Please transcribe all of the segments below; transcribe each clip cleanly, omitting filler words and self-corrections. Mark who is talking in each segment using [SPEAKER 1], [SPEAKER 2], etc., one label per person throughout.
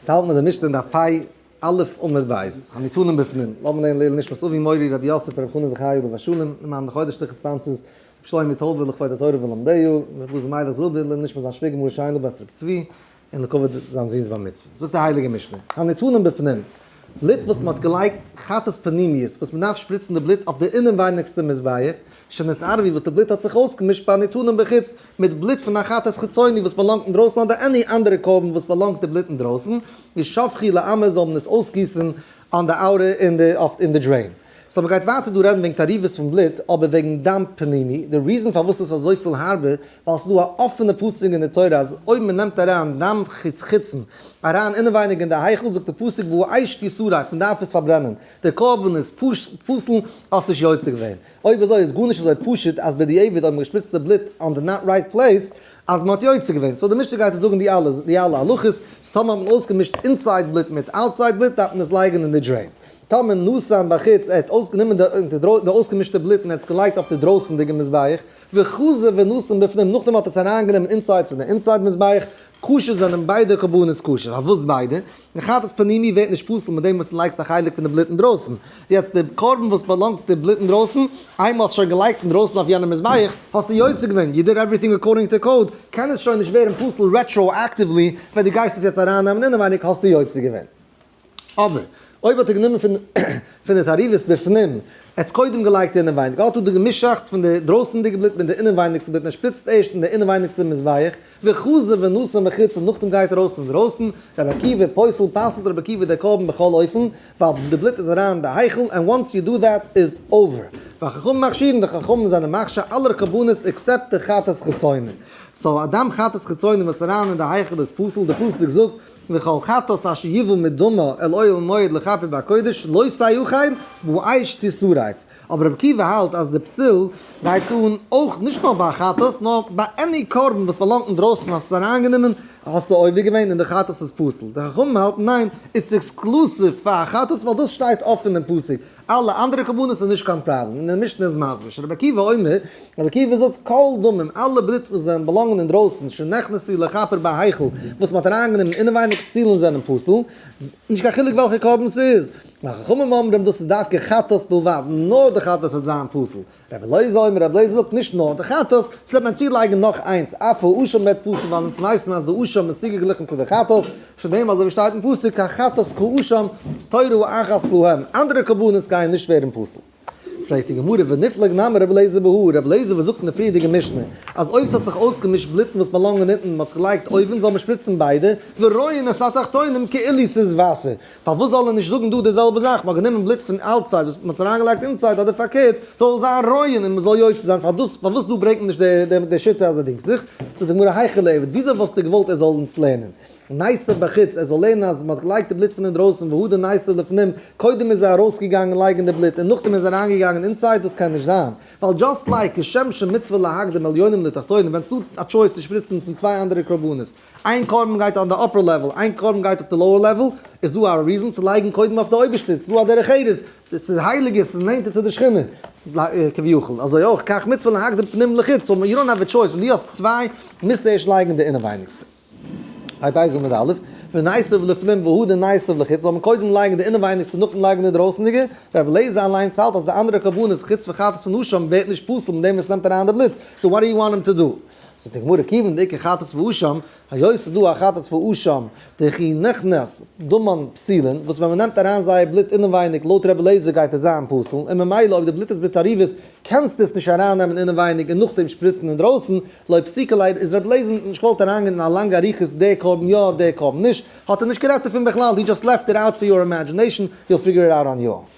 [SPEAKER 1] יעצט האלט מען די משנה אין דף פ' א' עמוד ב', הניתנים בפנים, לאמיר לערנען לעילוי נשמת אבי מורי רבי יוסף רבי חנן זכרי' עליו השלום, למען די חודש שליחות sponsors, רבי שלמה טויבער לכבוד התורה ולומדיה, רבי אלעזר מיילעך זילבער לעילוי נשמת זיין שוויגער מרת שיינדל בת רבי צבי, און לכבוד זיין זון'ס בר מצוה. זאגט די הייליגע משנה, הניתנים בפנים, בלוט וואס מען האט געלייגט חטאת פנימיות, וואס מען דארף שפריצן די בלוט אויף די אינעווייניגסטע מזבח, שנתערבו וואס די בלוט האט זיך אויסגעמישט בהניתנים בחוץ, מיט בלוט פון א חטאת חיצוני וואס באלאנגט אינדרויסן אדער any אנדערע קרבן וואס באלאנגט די בלוט אינדרויסן, ישפכו לאמה זאל מען עס אויסגיסן אן די אוטער אין די אויף אין די drain. so מ'גייט ווייטער דא רעדן וועגן תערובות פון בלוט אבער וועגן דם פנימי, די reason פארוואס עס איז אזויפיל הארבער ווייל ס'איז דא א אפענע פסוק אין די תורה אז אויב מ'נעמט אריין דם חיצון אריין אינעווייניג אין די היכל זאגט די פסוק והאש תשרף מ'דארף עס פארברענען, די קרבן איז פסול האסט נישט יוצא געווען. אויב אזוי איז גארנישט אזוי פשוט אז בדיעבד האט מען געשפריצט די בלוט on the not right place אז מען האט יוצא געווען. so די משנה גייט אונז זאגן די אלע די אלע הלכות, so טאמער האט מען אויסגעמישט inside בלוט מיט outside בלוט דארף מען עס לייגן אין די drain. טאמער נתן בחוץ ער האט אויסגענומען די די אויסגעמישטע בלוט און ער האט עס געלייגט אויף די דרויסענדיגע מזבח, וחזר ונתן בפנים נאכדעם האט ער עס אריינגענומען inside צו די inside מזבח, כשר זענען ביידע קרבנות כשר. פארוואס ביידע? די חטאת פנימי ווערט נישט פסול מיט דעם וואס דו לייגסט א חלק פון די בלוט אינדרויסן. יעצט די קרבן וואס באלאנגט די בלוט אינדרויסן, איינמאל האסט שוין געלייגט אינדרויסן אויף יענעם מזבח, האסטו יוצא געווען, you did everything according to code, קען עס שוין נישט ווערן פסול retroactively ווען דו גייסט עס יעצט ארייננעמען אינעווייניג האסטו יוצא געווען. אבער אויב האט ער גענומען פון פון די תערובות בפנים, ער האט עס קודם געלייגט אינעווייניג, האט ער די געמישאכטס פון די דרויסענדיגע בלוט מיט די אינעווייניגסטע בלוט און ער שפריצט ערשט אין די אינעווייניגסטע מזבח, וחזר ונתן בחוץ און נאכדעם גייט ארויס אינדרויסן, רבי עקיבא פוסל פסל'ט רבי עקיבא די קרבן בכל אופן, ווייל די בלוט איז אריין אין די היכל, and once you do that is over. והחכמים מכשירין, די חכמים זענען מכשיר אלע קרבנות except די חטאת חיצוני. so א דם חטאת חיצוני וואס איז אריין אין די היכל איז פסול, די פסוק זאגט, וכל חטאת אשר יבא מדמה אל אוהל מועד לכפר בקודש לא תאכל באש תשרף. אבער רבי עקיבא האלט אז די פסול גייט אן אויך נישט נאר ביי א חטאת נאר ביי any קרבן וואס באלאנגט אינדרויסן האסט עס אריינגענומען האסטו עובר געווען און די חטאת איז פסול. די חכמים האלטן ניין it's exclusive פאר א חטאת ווייל דאס שטייט אפן אין פסוק אלע אנדערע קרבנות איז נישט קיין פראבלעם און די משנה איז מסביר שרבי עקיבא אומר רבי עקיבא זאגט כל דמים אלע בלוט וואס זענען באלאנגען אינדרויסן שנכנסו לכפר בהיכל וואס מ'האט אריינגענומען אינעווייניג פסולין זענען פסול נישט קיין חילוק וועלכע קרבן ס'איז וחכמים אומרים דאס איז דווקא חטאת בלבד נאר די חטאת וועט זיין פסול רבי אליעזר אומר רבי אליעזר זאגט נישט נאר די חטאת, ס'וועט מען צולייגן נאך איינס, אף האשם ווערט פסול ווייל אונז ווייסן אז די אשם איז צוגעגליכן צו די חטאת, שנאמר אזוי ווי שטייט אין פסוק החטאת כאשם תורה אחת להם, אנדערע קרבנות גייען נישט ווערן פסול. פרעגט די גמרא וניפלוג נמי רבי אליעזר בהא, רבי אליעזר וואס זאגט אין די פריערדיגע משנה אז אויב ס'האט זיך אויסגעמישט בלוטן וואס באלאנגען אונטן און מ'האט זיך געלייגט אויבן זאל מען שפריצן ביידע, ורואין את התחתונים כאילו ס'איז וואסער, פארוואס זאל ער נישט זאגן דא די זעלבע זאך, מ'האט גענומען בלוט פון outside וואס מ'האט עס אריינגעלייגט inside אדער פארקערט, זאל זיין רויען און מ'זאל יוצא זיין, פארוואס פארוואס דא ברענגט מען נישט די די שיטה אז ער דינגט זיך? זאגט די גמרא היכי ליעביד, וויאזוי וואלסטו געוואלט ער זאל אונז לערנען? ניתיב בחוץ, ער זאל לערנען אז מ'האט געלייגט די בלוט פון אינדרויסן והדר ניתיב לפנים, קודם איז ער ארויסגעגאנגען לייגן די בלוט און נאכדעם איז ער אריינגעגאנגען inside, דאס קען נישט זיין, ווייל just like כשם שמצוה להקדים עליונים לתחתונים, ווען ס'דא א choice צו שפריצן פון צוויי אנדערע קרבנות, איין קרבן גייט on די upper level, איין קרבן גייט אויף די lower level, איז דא א reason צו לייגן קודם אויף די אויבערשטע, ס'איז דא א דרך ארץ, ס'איז הייליגער, ס'איז נענטער צו די שכינה, כביכול, אזוי אויך כך מצוה להקדים פנים לחוץ, so you don't have a choice, ווען דו האסט צוויי, מוזטו ערשט לייגן די אינעווייניגסטע. פ' ב' עמוד א', וניתיב לפנים והדר ניתיב לחוץ, זאל מען קודם לייגן די אינעווייניגסטע נאכדעם לייגן די דרויסנדיגע, רבי אליעזר אליינס האלט אז די אנדערע קרבנות חוץ פון חטאת פון אשם ווערט נישט פסול מיט דעם וואס נעמט אריין די בלוט, so what do you want him to do? זאגט די גמרא כיוון דאיכא חטאת ואשם, היות ס'איז דא א חטאת ואשם, דכי נכנס דמן פסולין, וואס ווען מ'נעמט אריין זייער בלוט אינעווייניג לויט רבי אליעזר גייט עס זיין פסול, און ממילא אויב די בלוט איז בתערובות קענסטו עס נישט ארייננעמען אינעווייניג און נאכדעם שפריצן אינדרויסן, לא פסיקא ליה איז רבי אליעזר נישט געוואלט אריינגיין אין א לאנגע אריכות דער קרבן יא דער קרבן נישט, האט ער נישט גערעדט דערפון בכלל, he just left it out for your imagination, you'll figure it out on your own.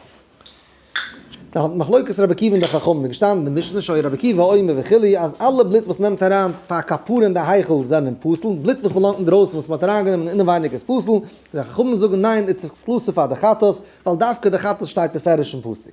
[SPEAKER 1] די מחלוקת רבי עקיבא און די חכמים איז געשטאנען אין די משנה שהיה רבי עקיבא אומר וכו' אז אלע בלוט וואס נעמט אריין פאר כפרה אין די היכל זענען פסול, בלוט וואס באלאנגט אינדרויסן וואס מען האט אריינגענומען אינעווייניג איז פסול, די חכמים זאגן ניין it's exclusive פאר די חטאת, ווייל דווקא די חטאת שטייט בפירוש אין פסוק.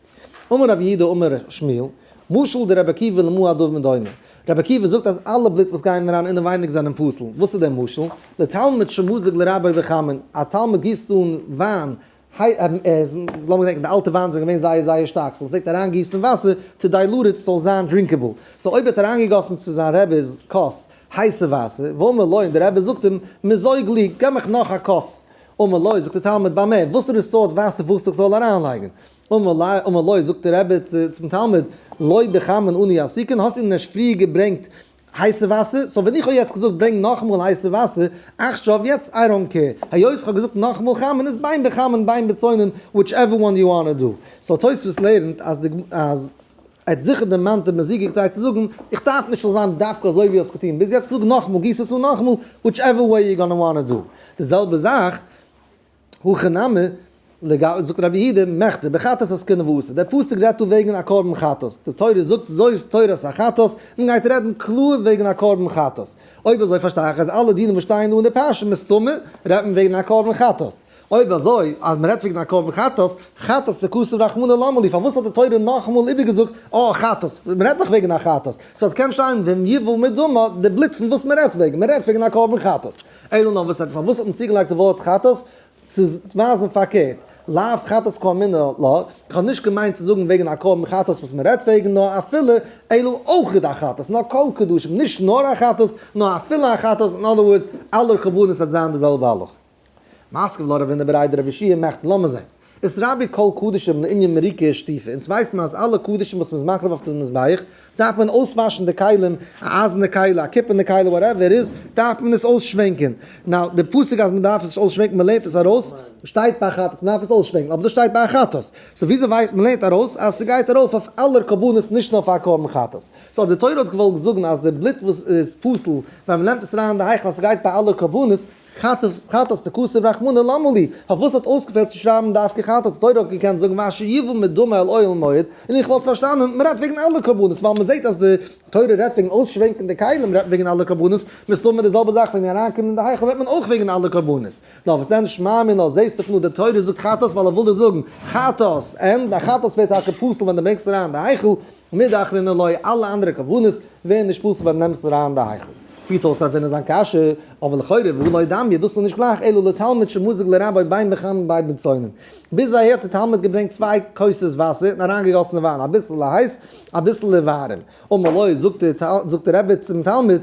[SPEAKER 1] אמר רב יהודה אמר שמואל, משל דרבי עקיבא למה הדבר דומה, רבי עקיבא זאגט אז אלע בלוט וואס גייען אריין אינעווייניג זענען פסול, וואס איז דער משל? לתלמיד שמזג לרבו בחמין, א תלמיד גיסט אן וויין לאמיר געדענקען די אלטע וויין זענען געווען זייער זייער שטארק, so מ'פלעגט אריינגיסן וואסער to dilute it ס'זאל זיין drinkable, so אויב ער האט אריינגעגאסן צו זיין רבי'ס כוס הייסע וואסער, ואמר לו און די רבי זאגט אים, מזוג לי, געב מיך נאך א כוס. אמר לו, זאגט דער תלמיד, במה, וואסערע סארט וואסער ווילסטו איך זאל אריינלייגן? אמר לו, זאגט דער רבי צום תלמיד, לא בחמין אנו עסיקין, האסט אונז נישט פריער געברענגט הייסע וואסער, so ווען איך האב יעצט געזאגט ברענג נאכאמאל הייסע וואסער, עכשיו יעצט I don't care, היות איך האב געזאגט נאכאמאל חמין איז בין בחמין בין בצונן, whichever one you wanna do. So תוספות לערנט אז די אז ער האט זיכער דערמאנט די מזיגה כדי צו זאגן, איך דארף נישט זאל זיין דווקא אזוי ווי האסט געטון ביז יעצט, זאג נאכאמאל, גיס עס אן נאכאמאל, whichever way you gonna wanna do. די זעלבע זאך, הכא נמי, לגבי, זאגט רבי יהודה, מכדי בחטאת עסקינן ואסור. דער פסוק רעדט דא וועגן א קרבן חטאת. די תורה זאגט זאת תורת החטאת, מען גייט רעדן קלאר וועגן א קרבן חטאת. אויב אזוי פארשטיי איך אז אלע דינים וואס שטייען דא אין די פרשה מסתמא רעדט מען וועגן א קרבן חטאת. אויב אזוי אז מען רעדט וועגן א קרבן חטאת, חטאת דכתב רחמנא למה לי, פארוואס האט די תורה נאכאמאל איבערגעזאגט אה חטאת, מען רעדט דאך וועגן א חטאת, ס'האט קען שטיין ואם יבול מדמה די בלוט פון וואס מען רעדט וועגן, מען רעדט וועגן א קרבן חטאת. אלא נאר וואס פארוואס האט מען צוגעלייגט די ווארט חטאת? צו ווייזן פארקערט, לאו חטאת קאמינא לה, איך האב נישט געמיינט צו זאגן וועגן א קרבן חטאת וואס מען רעדט וועגן, נאר אפילו אלא אויך א חטאת, נאר כל קדשים, נישט נאר א חטאת, נאר אפילו א חטאת, אין other words, אלע קרבנות וועט זיין די זעלבע הלכה. מתקיף לה רב הונא בריה דרב יהושע מכדי, לאמיר זען. איתרבו כל קדשים לענין מריקה ושטיפה, אונז ווייסט מען אז אלע קדשים וואס מ'איז מקריב אויף די מזבח, דארף מען אויסוואשן די כלים, א אייזענע כלי, א קופערנע כלי, whatever איז, דארף מען עס אויסשווענקען. Now, די פסוק אז מ'דארף עס אויסשווענקען, מ'לערנט עס ארויס, שטייט ביי חטאת, מ'דארף עס אויסשווענקען, אבער דאס שטייט ביי א חטאת. So וויאזוי ווייסט, מ'לערנט ארויס אז ס'גייט ארויף אויף אלע קרבנות נישט נאר פאר קרבן חטאת. So אויב די תורה האט געוואלט זאגן אז די בלוט וואס איז פסול ווען מ'נעמט עס אריין אין די היכל אז ס'גייט ביי אלע קרבנות, חטאת דכתב רחמנא למה לי, פארוואס האט אויסגעפעלט צו שרייבן דווקא חטאת, די תורה האט געקענט זאגן ואשר יבא מדמה אל אוהל מועד, און איך וואלט פארשטאנען מ'רעדט וועגן אלע קרבנות, ווייל מ'זעט אז די תורה רעדט וועגן אויסשווענקן די כלים רעדט מען וועגן אלע קרבנות, מסתמא די זעלבע זאך וועגן אריינקומען אין די היכל רעדט מען אויך וועגן אלע קרבנות. נאר וואס דען שמע מינה זעסט דאך נאר די תורה זאגט חטאת ווייל ער וויל דיר זאגן חטאת, און די חטאת ווערט טאקע פסול ווען דו ברענגסט אריין אין די היכל, מידי אחרינא לא, אלע אנדערע קרבנות ווערן נישט פסול ווען דו נעמסט אריין אין די היכל. פירט אויס רב הונא זיין קשיא, אבער לכאורה והא לא דמיא, דאס איז נישט גלייך אלא לתלמיד שמזג לרבו בין בחמין בין בצונן. ביז אהער האט דער תלמיד געברענגט צוויי כוסות וואסער און אריינגעגאסן די וויין, אביסל הייס, אביסל ווארעם. אמר לו, זאגט דער רבי צום תלמיד,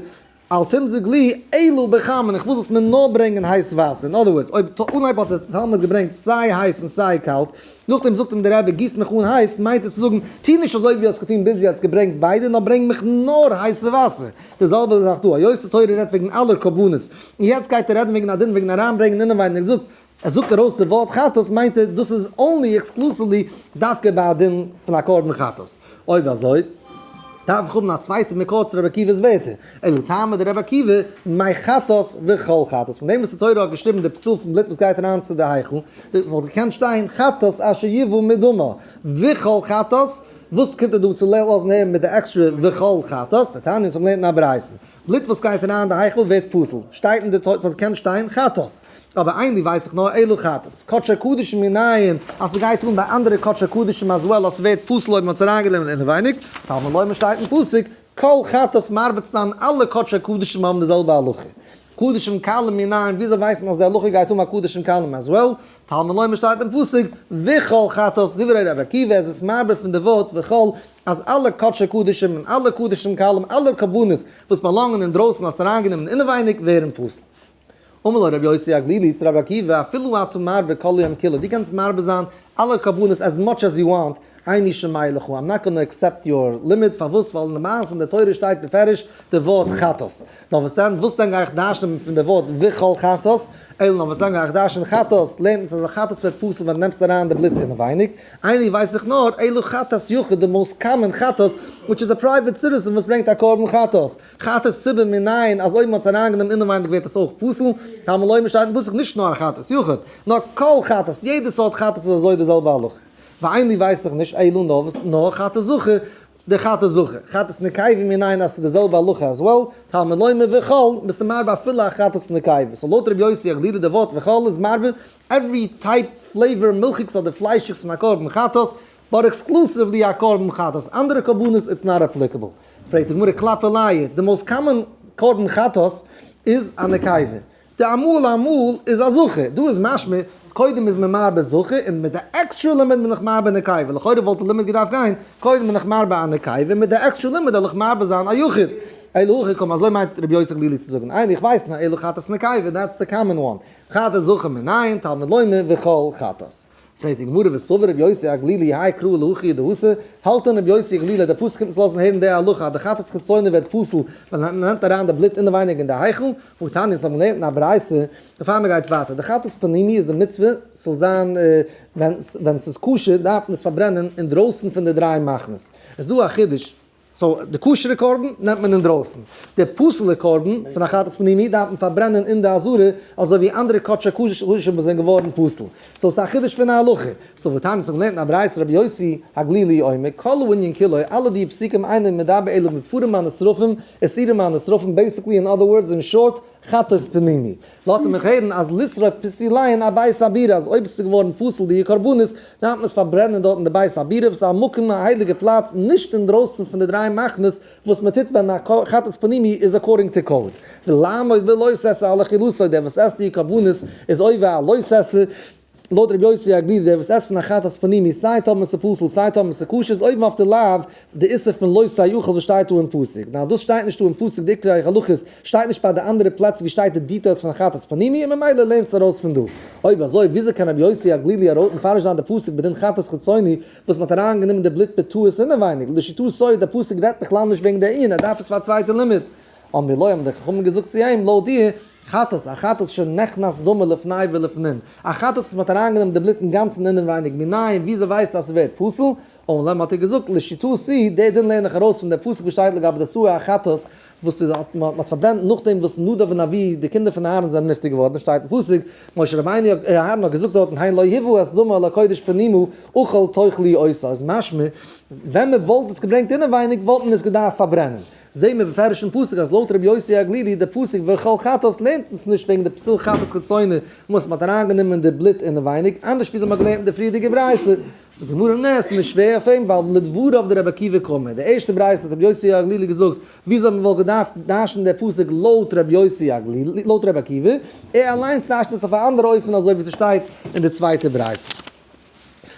[SPEAKER 1] אל תמזוג לי אלא בחמין, איך וויל זאלסט מיר נאר ברענגען הייס וואסער, אין other words, אויב אנהייב האט דער תלמיד געברענגט סיי הייס און סיי קאלט, נאכדעם זאגט אים דער רבי גיס מיך אן הייס, מיינט עס צו זאגן, טו נישט אזוי ווי האסט געטון ביז יעצט, געברענגט ביידע, נאר ברענג מיך נאר הייסע וואסער. די זעלבע זאך דא, היות די תורה רעדט וועגן אלע קרבנות, און יעצט גייט ער רעדן וועגן א דין וועגן אריינברענגען אינעווייניג, זאגט, ער זאגט ארויס די ווארט חטאת מיינט ער דאס איז only exclusively דווקא ביי א דין פון א קרבן חטאת. אויב אזוי דארף איך האבן א צווייטע מקור צו רבי עקיבא'ס ווערטער, אלא טעמא דרבי עקיבא, מאי חטאת וכל חטאת. פון דעם וואס די תורה האט געשריבן די פסול פון בלוט וואס גייט אריין צו די היכל, דאס וואלט געקענט שטיין חטאת אשר יבא מדמה וכל חטאת, וואס קומט ער דא צו לאזן הערן מיט די עקסטרע וכל חטאת? דתניא אונז האבן געלערנט אין א ברייתא, בלוט וואס גייט אריין אין די היכל ווערט פסול, שטייט אין די תורה, ס'האט געקענט שטיין חטאת. אבער אין לי ווייס איך נאר אלא חטאת קדשי קדשים מנין אז ס'גייט אן ביי אנדערע קדשי קדשים as well אז ס'ווערט פסול אויב מ'האט עס אריינגענומען אינעווייניג, תלמוד לומר שטייט אין פסוק כל חטאת מרביץ זיין אלע קדשי קדשים האבן די זעלבע הלכה. קדשים קלים מנין וויאזוי ווייסט מען אז די הלכה גייט אן ביי קדשים קלים as well? תלמוד לומר שטייט אין פסוק וכל חטאת דברי רבי עקיבא עס איז מרבה פון די ווארט וכל אז אלע קדשי קדשים און אלע קדשים קלים אלע קרבנות וואס באלאנגען אינדרויסן האסט אריינגענומען אינעווייניג ווערן פסול. אמר לו רבי יוסי הגלילי צו רבי עקיבא, אפילו אתה מרבה כל היום כולו, דו קענסט מרבה זיין אלע קרבנות as much as you want, איני שומע לך, I'm not gonna accept your לימוד, פארוואס? ווייל אין די מעשה אין די תורה שטייט בפירוש די ווארט חטאת. נאר וואס דען, וואס דען גיי איך דרש'נען פון די ווארט וכל חטאת? אלא נאר וואס דען גיי איך דרש'נען חטאת, לערנט אונז אז א חטאת ווערט פסול ווען דו נעמסט אריין די בלוט אינעווייניג, אין לי ווייס איך נאר, אלא חטאת יחיד, די most common חטאת, which is a private citizen וואס ברענגט א קרבן חטאת. חטאת ציבור מנין אז אויב מען האט עס אריינגענומען אינעווייניג ווערט עס אויך פסול, תלמוד לומר שטייט אין פסוק נישט נאר א חטאת יחיד, נאר כל חטאת, יעדע סארט חטאת איז אזוי די זעלבע הלכה. ואין לי ווייס איך נישט אלא נאר וואס נאר חטאת זכר, די חטאת זכר, חטאת נקבה מנין אז ס'איז די זעלבע הלכה as well, תלמוד לומר וכל, ביסטו מרבה אפילו א חטאת נקבה. So לויט רבי יוסי הגלילי די ווארט וכל איז מרבה every type flavor מילכיגס אדער פליישיגס פון א קרבן חטאת, but exclusively א קרבן חטאת, אנדערע קרבנות it's not applicable. פרעגט די גמרא כלפי ליה, די most common קרבן חטאת איז א נקבה, די אמאל אמאל איז א זכר, דא איז משמע קודם איז מען מרבה זכר און מיט די עקסטרע לימוד בין איך מרבה נקבה, לכאורה וואלט די לימוד געדארפט גיין קודם בין איך מרבה א נקבה און מיט די עקסטרע לימוד וועל איך מרבה זיין א יחיד. אלא הכי קאמר, אזוי מיינט רבי יוסי הגלילי צו זאגן, איני, איך ווייס נאר אלא חטאת נקבה, that's the common one, חטאת זכר מנין, תלמוד לומר וכל חטאת. פרעגט די גמרא וסבר רבי יוסי הגלילי האי קרא להכי דהתא, האלט דען רבי יוסי הגלילי אז דער פסוק קומט אונז לאזן הערן די הלכה אז די חטאת חיצונה ווערט פסול ווען מען נעמט אריין די בלוט אינעווייניג אין די היכל, והתניא אונז האבן געלערנט אין א ברייתא, בעפאר מען גייט ווייטער, די חטאת פנימי איז די מצוה ס'זאל זיין ווען ס'איז כשר דארף מען עס פארברענען אינדרויסן פון די דריי מחנות, איז דא א חידוש so די כשר'ע קרבן נעמט מען אינדרויסן, די פסול'ע קרבן פון א חטאת פנימי דארף מען פארברענען אין די עזרה, אזוי ווי אנדערע קדשי קדשים וואס זענען געווארן פסול. so ס'איז א חידוש פון א הלכה. so והתניא האט געלערנט אין א ברייתא רבי יוסי הגלילי אומר, כל הענין כולו, אלע די פסוקים אינו מדבר אלא בפרים הנשרפים, ושעירים הנשרפים, basically in other words in short, חטאת פנימי. לאזט ער מיך הערן אז לשרוף פסוליהן אבית הבירה אז אויב עס איז געווארן פסול די קרבנות דארף מען עס פארברענען דארט אין די בית הבירה וואס איז א מקום א הייליגע פלאץ נישט אינדרויסן פון די דריי מחנות וואס מען טוט ווען א חטאת פנימי איז according to code ולעמוד בלא תעשה על אכילתו דער וואס עסט די קרבנות איז עובר א לא תעשה. לויט רבי יוסי הגלילי דער וואס עסט פון א חטאת פנימי סיי טאמער ס'פסול סיי טאמער ס'כשר איז אויבן אויף די לאו די איסור פון לא תאכל וואס שטייט דא אין פסוק. נאר דאס שטייט נישט דא אין פסוק די עיקרי הלכות שטייט נישט ביי די אנדערע פלעצער ווי שטייט די details פון א חטאת פנימי און ממילא לערנסטו ארויס פון דא. אויב אזוי וויאזוי קען רבי יוסי הגלילי ארויס מפרש זיין די פסוק בדין חטאת חיצוני וואס מ'האט אריין גענומען די בלוט בטעות אינעווייניג לשיטתו די פסוק רעדט בכלל נישט וועגן די ענין ער דארף עס פאר א צווייטע לימוד. אמרו לו האבן די חכמים געזאגט צו אים לויט דיר חטאת, א חטאת שנכנס דמה לפני ולפנים, א חטאת וואס מ'האט אריינגענומען די בלוט אינגאנצן אינעווייניג, מנין, וויאזוי ווייסטו אז ס'ווערט פסול? אמר להם האט ער געזאגט, לשיטתי, די דין לערן איך ארויס פון דער פסוק וואס שטייט לגבי די שעיר החטאת, וואס מ'האט פארברענט נאכדעם וואס נדב און אביהוא, די קינדער פון אהרן זענען נפטר געווארן, שטייט אין פסוק, משה רבינו האט, אהרן האט געזאגט דארטן, הן לא הובא את דמה אל הקודש פנימה, אוכל תאכלו אותה, איז משמע, ווען מ'וואלט עס געברענגט אינעווייניג וואלט מען עס געדארפט פארברענען. זעהן מיר בפירוש אין פסוק אז לויט רבי יוסי הגלילי די פסוק וכל חטאת לערנט אונז נישט וועגן די פסול חטאת חיצונה וואס מ'האט אריינגענומען די בלוט אינעווייניג, אנדערש ווי אזוי מ'האט געלערנט אין די פריערדיגע ברייתא. זאגט די גמרא נע, ס'איז נישט שווער אויף אים ווייל לדבריו דרבי עקיבא קאמר, די ערשטע ברייתא האט רבי יוסי הגלילי געזאגט וויאזוי מ'וואלט געדארפט דרש'נען די פסוק לויט רבי יוסי הגלילי, לויט רבי עקיבא, ער אליינס דרש'נט עס אויף א אנדערע אופן אזוי ווי ס'שטייט אין די צווייטע ברייתא.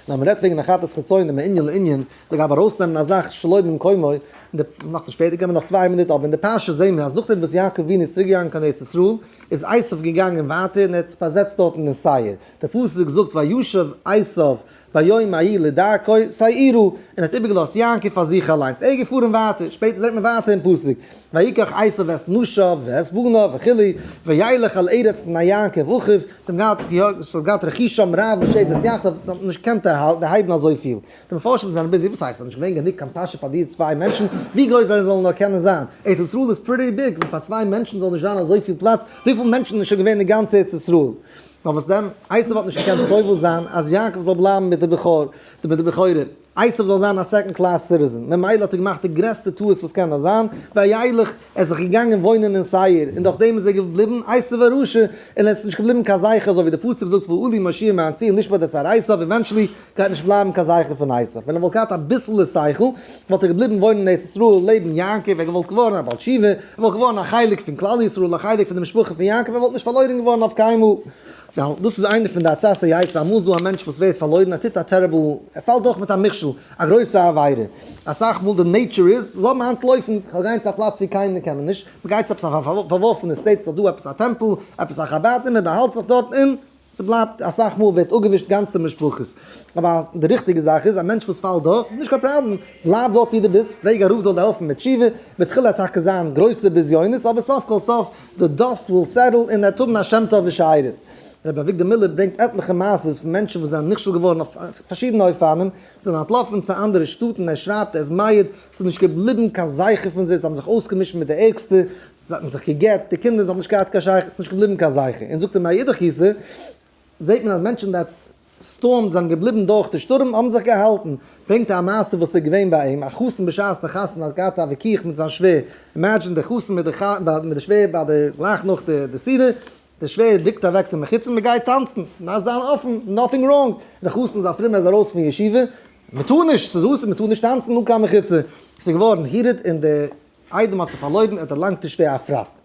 [SPEAKER 1] נאר מען רעדט וועגן א חטאת חיצונה מענין לענין, לגבי ארויסנעמען א זאך שלא במקומו, און די, נאך נישט פערטיג, געב מיר נאך צוויי מינוט, אבער אין די פרשה זעהן מיר אז נאכדעם וואס יעקב אבינו איז צוריק געגאנגען קיין ארץ ישראל, איז עשיו געגאנגען ווייטער און ער האט זיך באזעצט דארטן אין שעיר, דער פסוק זאגט וישב עשיו ביום ההוא לדרכו שעירה, און ער האט איבערגעלאזט יעקב פאר זיך אליינס, ער איז געפארן ווייטער, שפעטער זעט מען ווייטער אין פסוק, ויקח עשיו את נשיו ואת בניו וכו', וילך אל ארץ בני יעקב אחיו, זיי האבן געהאט, זיי האבן געהאט רכושם רב לשבת יחדיו, זיי האבן נישט געקענט דערהייבן אזויפיל. די מפרשים זענען busy, וואס הייסט, ס'איז נישט געווען גענוג קיין פאשע פאר די צוויי מענטשן, ווי גרויס זיי זאלן נאר קענען זיין, ארץ ישראל איז pretty big, און פאר צוויי מענטשן זאל נישט זיין אזויפיל פלאץ, וויפיל מענטשן איז שוין געווען אין גאנץ ארץ ישראל? נאר וואס דען, עשיו האט נישט געקענט סובל זיין אז יעקב זאל בלייבן מיט די בכור, מיט די בכורה. עשיו זאל זיין א second class citizen, ממילא האט ער געמאכט די גרעסטע טעות וואס קען נאר זיין, וילך, ער איז זיך געגאנגען וואוינען אין שעיר, און דורך דעם איז ער געבליבן עשיו הרשע, און עס איז נישט געבליבן קיין זכר, אזוי ווי די פסוק זאגט ועלו מושיעים מהר ציון לשפוט את הר עשיו, eventually גייט נישט בלייבן קיין זכר פון עשיו, ווען ער וואלט געהאט אביסעלע שכל, וואלט ער געבליבן וואוינען אין ארץ ישראל לעבן יעקב, ער וואלט געווארן א בעל תשובה, ער וואלט געווארן א חלק פון כלל ישראל, א חלק פון די משפחה פון יעקב, ער וואלט נישט פארלוירן געווארן אויף קיינמאל. נאו, דאס איז איינע פון די עצת היועץ, אמאל איז דא א מענטש וואס ווערט פארלוירן, ער טוט א terrible, ער פאלט דורך מיט א מכשול, א גרויסע עבירה, אסאך מאל די nature איז, לאז מיר אנטלויפן, כ'וועל גיין צו א פלאץ ווי קיינער קען מיר נישט, מען גייט צו עפעס א פארווארפענע state, ס'איז דא עפעס א טעמפל, עפעס א חבד, און מען באהאלט זיך דארט, און ס'בלייבט, אסאך מאל ווערט אפגעווישט גאנצע משפחות. אבער די ריכטיגע זאך איז, א מענטש וואס פאלט דורך, נישט קיין פראבלעם, בלייב דארט ווי דו ביסט, פרעג א רב זאל דיר העלפן מיט תשובה, בתחילה טאקע זיין גרויסע בזיונות, אבער סוף כל סוף, the dust will settle און ער וועט האבן א שם טוב ושארית. רבי אביגדור מילער ברענגט עטליכע מעשות פון מענטשן וואס זענען נכשל געווארן אויף פארשידענע אופנים, זענען אנטלאפן צו אנדערע שטאטן, ער שרייבט ער איז מעיד, ס'איז נישט געבליבן קיין זכר פון זיי, זיי האבן זיך אויסגעמישט מיט די ערגסטע, זיי האבן זיך גע'גט, די קינדער זיי האבן נישט געהאט קיין שייכות, ס'איז נישט געבליבן קיין זכר. און זאגט ער מאידך גיסא, זעט מען אז מענטשן that stormed זענען געבליבן דורך די שטורעם האבן זיך געהאלטן. ברענגט ער א מעשה וואס איז געווען ביי אים, א חתן בשעת די חתונה האט געהאט א וויכוח מיט זיין שווער, imagine די חתן מיט די שווער ביי די גלייך נאך די סעודה, די שווער רוקט אוועק די מחיצה מען גייט טאנצן, מען דארף זיין אפן, nothing wrong, די חתן איז א פרומער איז ארויס פון ישיבה, מען טאר נישט, ס'איז אסור מען טאר נישט טאנצן אן קיין מחיצה, ס'איז געווארן heated און די איידעם האט זיך פארלוירן, ער האט דערלאנגט די שווער א פראסק.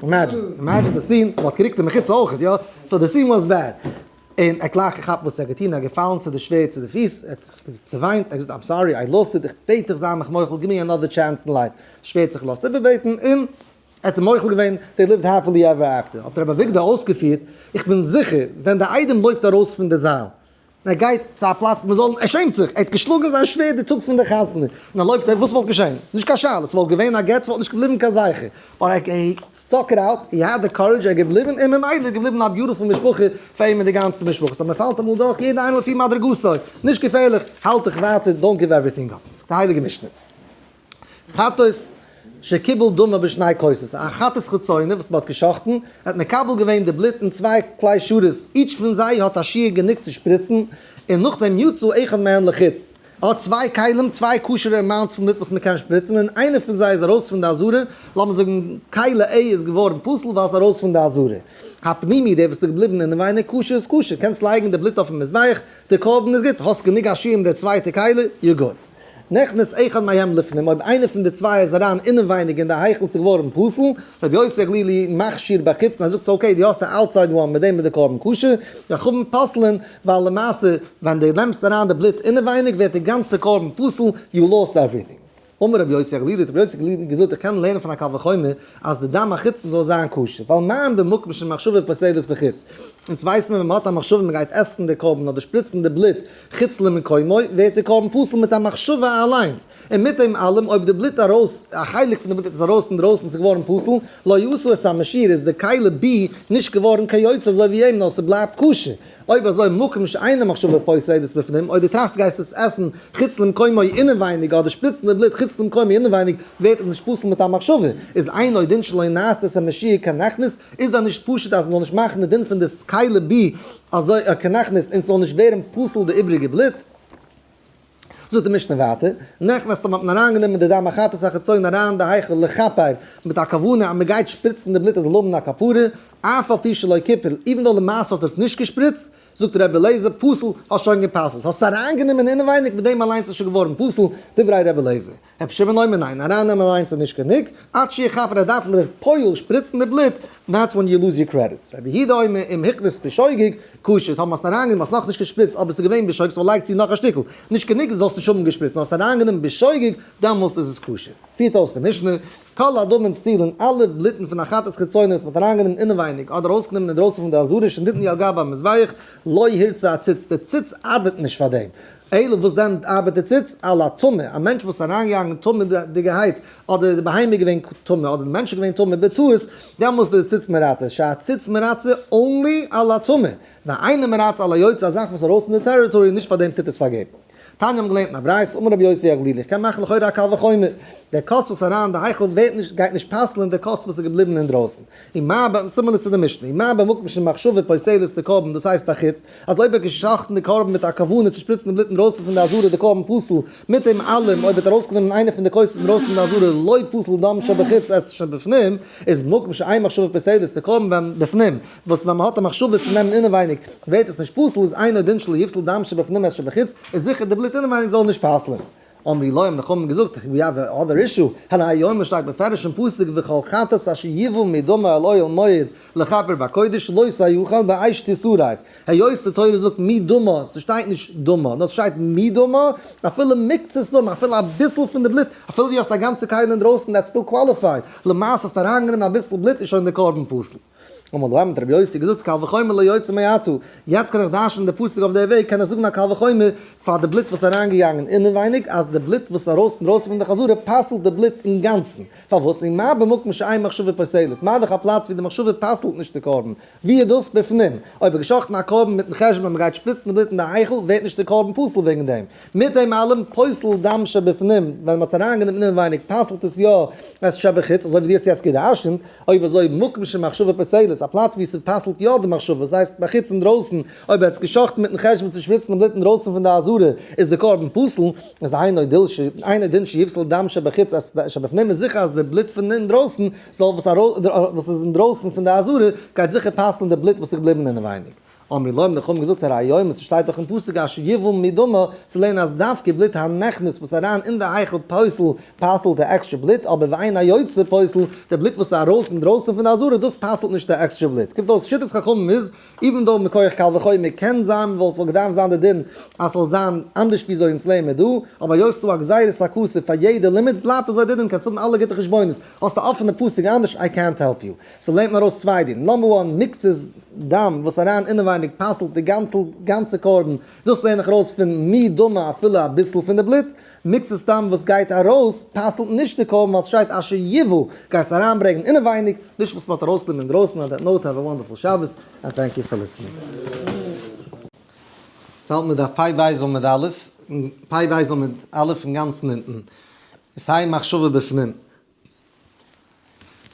[SPEAKER 1] imagine, imagine די scene, מען האט גערוקט די מחיצה אויכעט, יא? so די scene was bad. און ער האט גלייך געכאפט וואס ער האט געטון, ער איז געפאלן צו די שווער צו די פיס, ער האט צעוויינט, ער האט געזאגט I'm sorry, I lost it, איך בעט דיך זיי מיך מוחל, give me another chance in life, שווער האט זיך געלאזט איבערבעטן, און ער האט אים מוחל געווען, they lived happily ever after. האט רבי אביגדור אויסגעפירט, איך בין זיכער, ווען די איידעם לויפט ארויס פון די זאל, ער גייט צו א פלאץ מען זאל, ער שעמט זיך, ער האט געשלאגן זיין שווער די טאג פון די חתונה, און ער לויפט, וואס וואלט געשען? נישט קיין שאלה, ס'וואלט געווען א גט, ס'וואלט נישט געבליבן קיין זכר, but he stuck it out, he had the courage, ער איז געבליבן, און ממילא איז געבליבן א beautiful משפחה פאר אים און די גאנצע משפחה, so מען פאלט אמאל דורך, יעדער איינער לפי מדרגתו, נישט געפערליך, האלט דיך ווייטער, don't give everything up, זאגט די הייליגע משנה. חטאת שקיבל דמה בשני כוסות, א חטאת חיצונה וואס מען האט גע'שחט'ן, האט מקבל געווען די בלוט אין צוויי כלי שרת, each פון זיי האט א שיעור גענוג צו שפריצן, און נאכדעם יצא אחד מהן לחוץ. ער האט צוויי כלים, צוויי כשר'ע amounts פון בלוט וואס מען קען שפריצן, און איינע פון זיי איז ארויס פון די עזרה, לאמיר זאגן כלי A איז געווארן פסול ווייל עס איז ארויס פון די עזרה. הפנימי, דער וואס איז געבליבן אינעווייניג כשר איז כשר, קענסט לייגן די בלוט אויפן מזבח, די קרבן איז גוט, האסט גענוג א שיעור אין די צווייטע כלי, you're good. נכנס אחד מהם לפנים, אויב איינער פון די צוויי איז אריין אינעווייניג אין די היכל ס'איז געווארן פסול, רבי יוסי הגלילי מכשיר בחוץ און ער זאגט ס'איז okay דו האסט די outside one מיט דעם איז די קרבן כשר, וחכמים פוסלין, ווייל למעשה ווען דו נעמסט אריין די בלוט אינעווייניג ווערט די גאנצע קרבן פסול, you lost everything. אמר רבי יוסי הגלילי, האט רבי יוסי הגלילי געזאגט איך קען לערנען פון א קל וחומר אז די דם החיצון זאל זיין כשר, ווייל מה במקום שמחשבה פוסלת בחוץ, אונז ווייסט מען ווען מ'האט א מחשבה מ'גייט עסן די קרבן אדער שפריצן די בלוט חוץ למקומו, ווערט די קרבן פסול מיט א מחשבה אליינס, און מיט דעם אלעם אויב די בלוט ארויס, א חלק פון די בלוט איז ארויס אינדרויסן ס'איז געווארן פסול, לא עשו את המכשיר איז די כלי B נישט געווארן כיוצא אזוי ווי אים נאר ס'בלייבט כשר. אויב אזוי מקום שאינה מחשבה פוסלת בפנים, אויב דו טראכסט גייסט עס עסן חוץ למקומו אינעווייניג אדער שפריצן די בלוט חוץ למקומו אינעווייניג ווערט עס נישט פסול מיט א מחשבה, איז אינו דין שלא נעשה את המשיח כנכנס, איז דאן נישט פשוט אז מ'זאל נישט מאכן די דין פון די כלי B אזוי כנכנס און ס'זאל נישט ווערן פסול די איבריגע בלוט? זאגט די משנה ווייטער, נכנס האט מען אריינגענומען די דם החטאת החיצון אריין די היכל לכפר מיט א כוונה אז מען גייט שפריצן די בלוט עס זאל האבן א כפרה, אף על פי שלא כיפר, even though למעשה האט ער עס נישט געשפריצט, זאגט רבי אליעזר, פסול, האסט שוין גע'פסל'ט, האסט עס אריינגענומען אינעווייניג מיט דעם אליינס איז שוין געווארן פסול, דברי רבי אליעזר. רבי שמעון אומר ניין, ארייננעמען אליינס איז נישט גענוג, עד שיכפר ער דארף לפועל שפריצן די בלוט, that's when you lose your credits. רבי יהודה אומר אם הכניס בשוגג, כשר, טאמער האסט אריינגענומען האסט נאכנישט געשפריצט אבער ס'איז געווען בשוגג so לייג צו נאך א שטיקל, נישט גענוג זאלסט נישט האבן געשפריצט נאר האסט אריינגענומען בשוגג דעמאלסט איז עס כשר. פירט אויס די משנה, כל הדמים פסולין, אלע בלוטן פון א חטאת חיצונה וואס מ'האט אריינגענומען אינעווייניג אדער ארויסגענומען אינדרויסן פון די עזרה שניתנו על גבי המזבח, לא ירצה הציץ, די ציץ ארבעט נישט פאר דעם, אלא וואס דען ארבעט די ציץ? על הטמא, א מענטש וואס איז אריינגעגאנגען טמא'דיגערהייט, אדער די בהמה איז געווען טמא, אדער די מענטש איז געווען טמא בטעות, דעמאלס איז די ציץ מרצה, שהציץ מרצה only על הטמא, ואינו מרצה על היוצא, א זאך וואס איז ארויס פון די territory, נישט פאר דעם טוט עס פארגעבן. תניא האבן געלערנט אין א ברייתא, אמר רבי יוסי הגלילי, איך קען מאכן לכאורה א קל וחומר, דער כוס וואס איז אריין אין די היכל ווערט נישט, גייט נישט פסל'ען דער כוס וואס איז געבליבן אינדרויסן. ומה ב, similar צו די משנה, ומה במקום שמחשבה פוסלת די קרבן, דאס הייסט בחוץ, אז אויב ער האט געשחט'ן די קרבן מיט א כוונה צו שפריצן די בלוט אינדרויסן פון די עזרה די קרבן פסול, מיט דעם אלעם אויב ער האט ארויסגענומען איינע פון די כוסות אינדרויסן פון די עזרה לא פסל דם שבחוץ את שבפנים, איז מקום שאין מחשבה פוסלת די קרבן ווען בפנים, וואס ווען מ'האט א מחשבה צו נעמען אינעווייניג ווערט עס נישט פסול, איז אינו דין שלא יפסל דם שבפנים את שבחוץ, איז זיכער די בלוט אינעווייניג זאל נישט פסל'ען. אמרו לו האבן די חכמים געזאגט, we have a other issue, הרי הוא אומר שטייט בפירוש אין פסוק וכל חטאת אשר יבא מדמה אל אוהל מועד לכפר בקודש לא תאכל באש תשרף, היות די תורה זאגט מדמה, ס'שטייט נישט דמה, נאר ס'שטייט מדמה, אפילו מקצת דמה, אפילו אביסל פון די בלוט, אפילו דו האסט א גאנצע כלי אינדרויסן that's still qualified, למעשה האסטו אריינגענומען אביסל בלוט איז שוין די קרבן פסול. אמר להם האט רבי יוסי געזאגט קל וחומר לא יוצא מעתה, יעצט קען איך דרש'נען די פסוק אויף די וועג, קען איך זאגן א קל וחומר פאר די בלוט וואס איז אריינגעגאנגען אינעווייניג, אז די בלוט וואס איז ארויס אינדרויסן פון די חזרה פסל'ט די בלוט אינגאנצן, פארוואס? ומה במקום שאין מחשבה פוסלת, מה דאך א פלאץ ווי די מחשבה פסל'ט נישט די קרבן, ווי איז דאס בפנים? אויב האט געשחט'ן א קרבן מיטן חשבון אז מ'גייט שפריצן די בלוט אין די היכל, ווערט נישט די קרבן פסול וועגן דעם. מיט דעם אלעם, פוסל דם שבפנים, ווען מ'האט עס אריינגענומען אינעווייניג פסל'ט עס יא את שבחוץ, אזוי ווי דו האסט יעצט גע'דרש'נט, אויב אזוי מקום שמחשבה פוסלת, א פלאץ וואו ס'פסל'ט יא די מחשבה, דאס הייסט בחוץ אינדרויסן, אויב ער האט עס געשחט'ן מיטן חשבון צו שפריצן די בלוט אינדרויסן פון די עזרה, איז די קרבן פסול, איז אינו דין שיפסל דם שבחוץ את שבפנים, איז זיכער אז די בלוט פון אינדרויסן זאל וואס ארויס וואס איז אינדרויסן פון די עזרה גייט זיכער פסל'ן די בלוט וואס איז געבליבן אינעווייניג. אמרו לו, האבן די חכמים געזאגט, הרי הוא אומר, ס'שטייט דאך אין פסוק אשר יבא מדמה, צו לערנען אז דווקא בלוט הנכנס וואס אריין אין די היכל פוסל, פסל'ט די עקסטרע בלוט, אבער ואין היוצא פוסל, די בלוט וואס איז ארויס אינדרויסן פון די עזרה, דאס פסל'ט נישט די עקסטרע בלוט. קומט אויס שיטת חכמים איז, even though מכח קל וחומר קען זיין וואלט ס'וואלט געדארפט זיין די דין אז ס'זאל זיין אנדערש וויאזוי אונז לערנען מיר דא, אבער היות ס'דא א גזירת הכתוב פאר יעדע לימוד בלייבט אזוי די דין, קענסט האבן אלע גוטע חשבונות, האסט א אפענע פסוק אנדערש איי קענט העלפ יו. so לערנט מען ארויס צוויי דינים, number one, מקצת דם וואס אריין אינעווייניג פסל'ט די גאנצע קרבן, דאס לערן איך ארויס פון מי דמה אפילו אביסל פון די בלוט, מקצת דם וואס גייט ארויס פסל'ט נישט די קרבן ווייל ס'שטייט אשר יבא גייסט אריינברענגען אינעווייניג, נישט וואס מ'האט ארויסגענומען אינדרויסן on that note have a wonderful שבת and thank you for listening. יעצט האלט מען דף פ' בית עמוד א', פ' בית עמוד א' אינגאנצן אונטן, סיי מחשבה בפנים.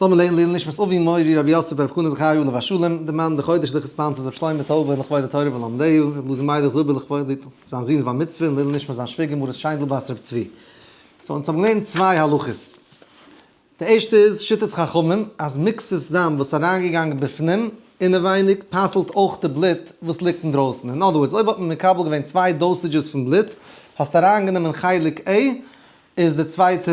[SPEAKER 1] לאמיר לערנען לעילוי נשמת אבי מורי רבי יוסף ברב חנא זכריה עליו השלום, די מאן די חודש לכ' sponsors רבי שלמה טויבער לכבוד התורה ולומדיה, רבי אלעזר מיידעך זילבער לכבוד זיין זון'ס בר מצוה און לעילוי נשמת זיין שוויגער מרת שיינדל בת רבי צבי. so אונז האבן געלערנט צוויי הלכות. די ערשטע איז שיטת חכמים אז מקצת דם וואס אריינגעגאנגען בפנים, אינעווייניג, פסל'ט אויך די בלוט וואס ליגט אינדרויסן. אין other words, אויב האט מען מקבל געווען צוויי dosages פון בלוט, האסט אריינגענומען חלק A, איז די צווייטע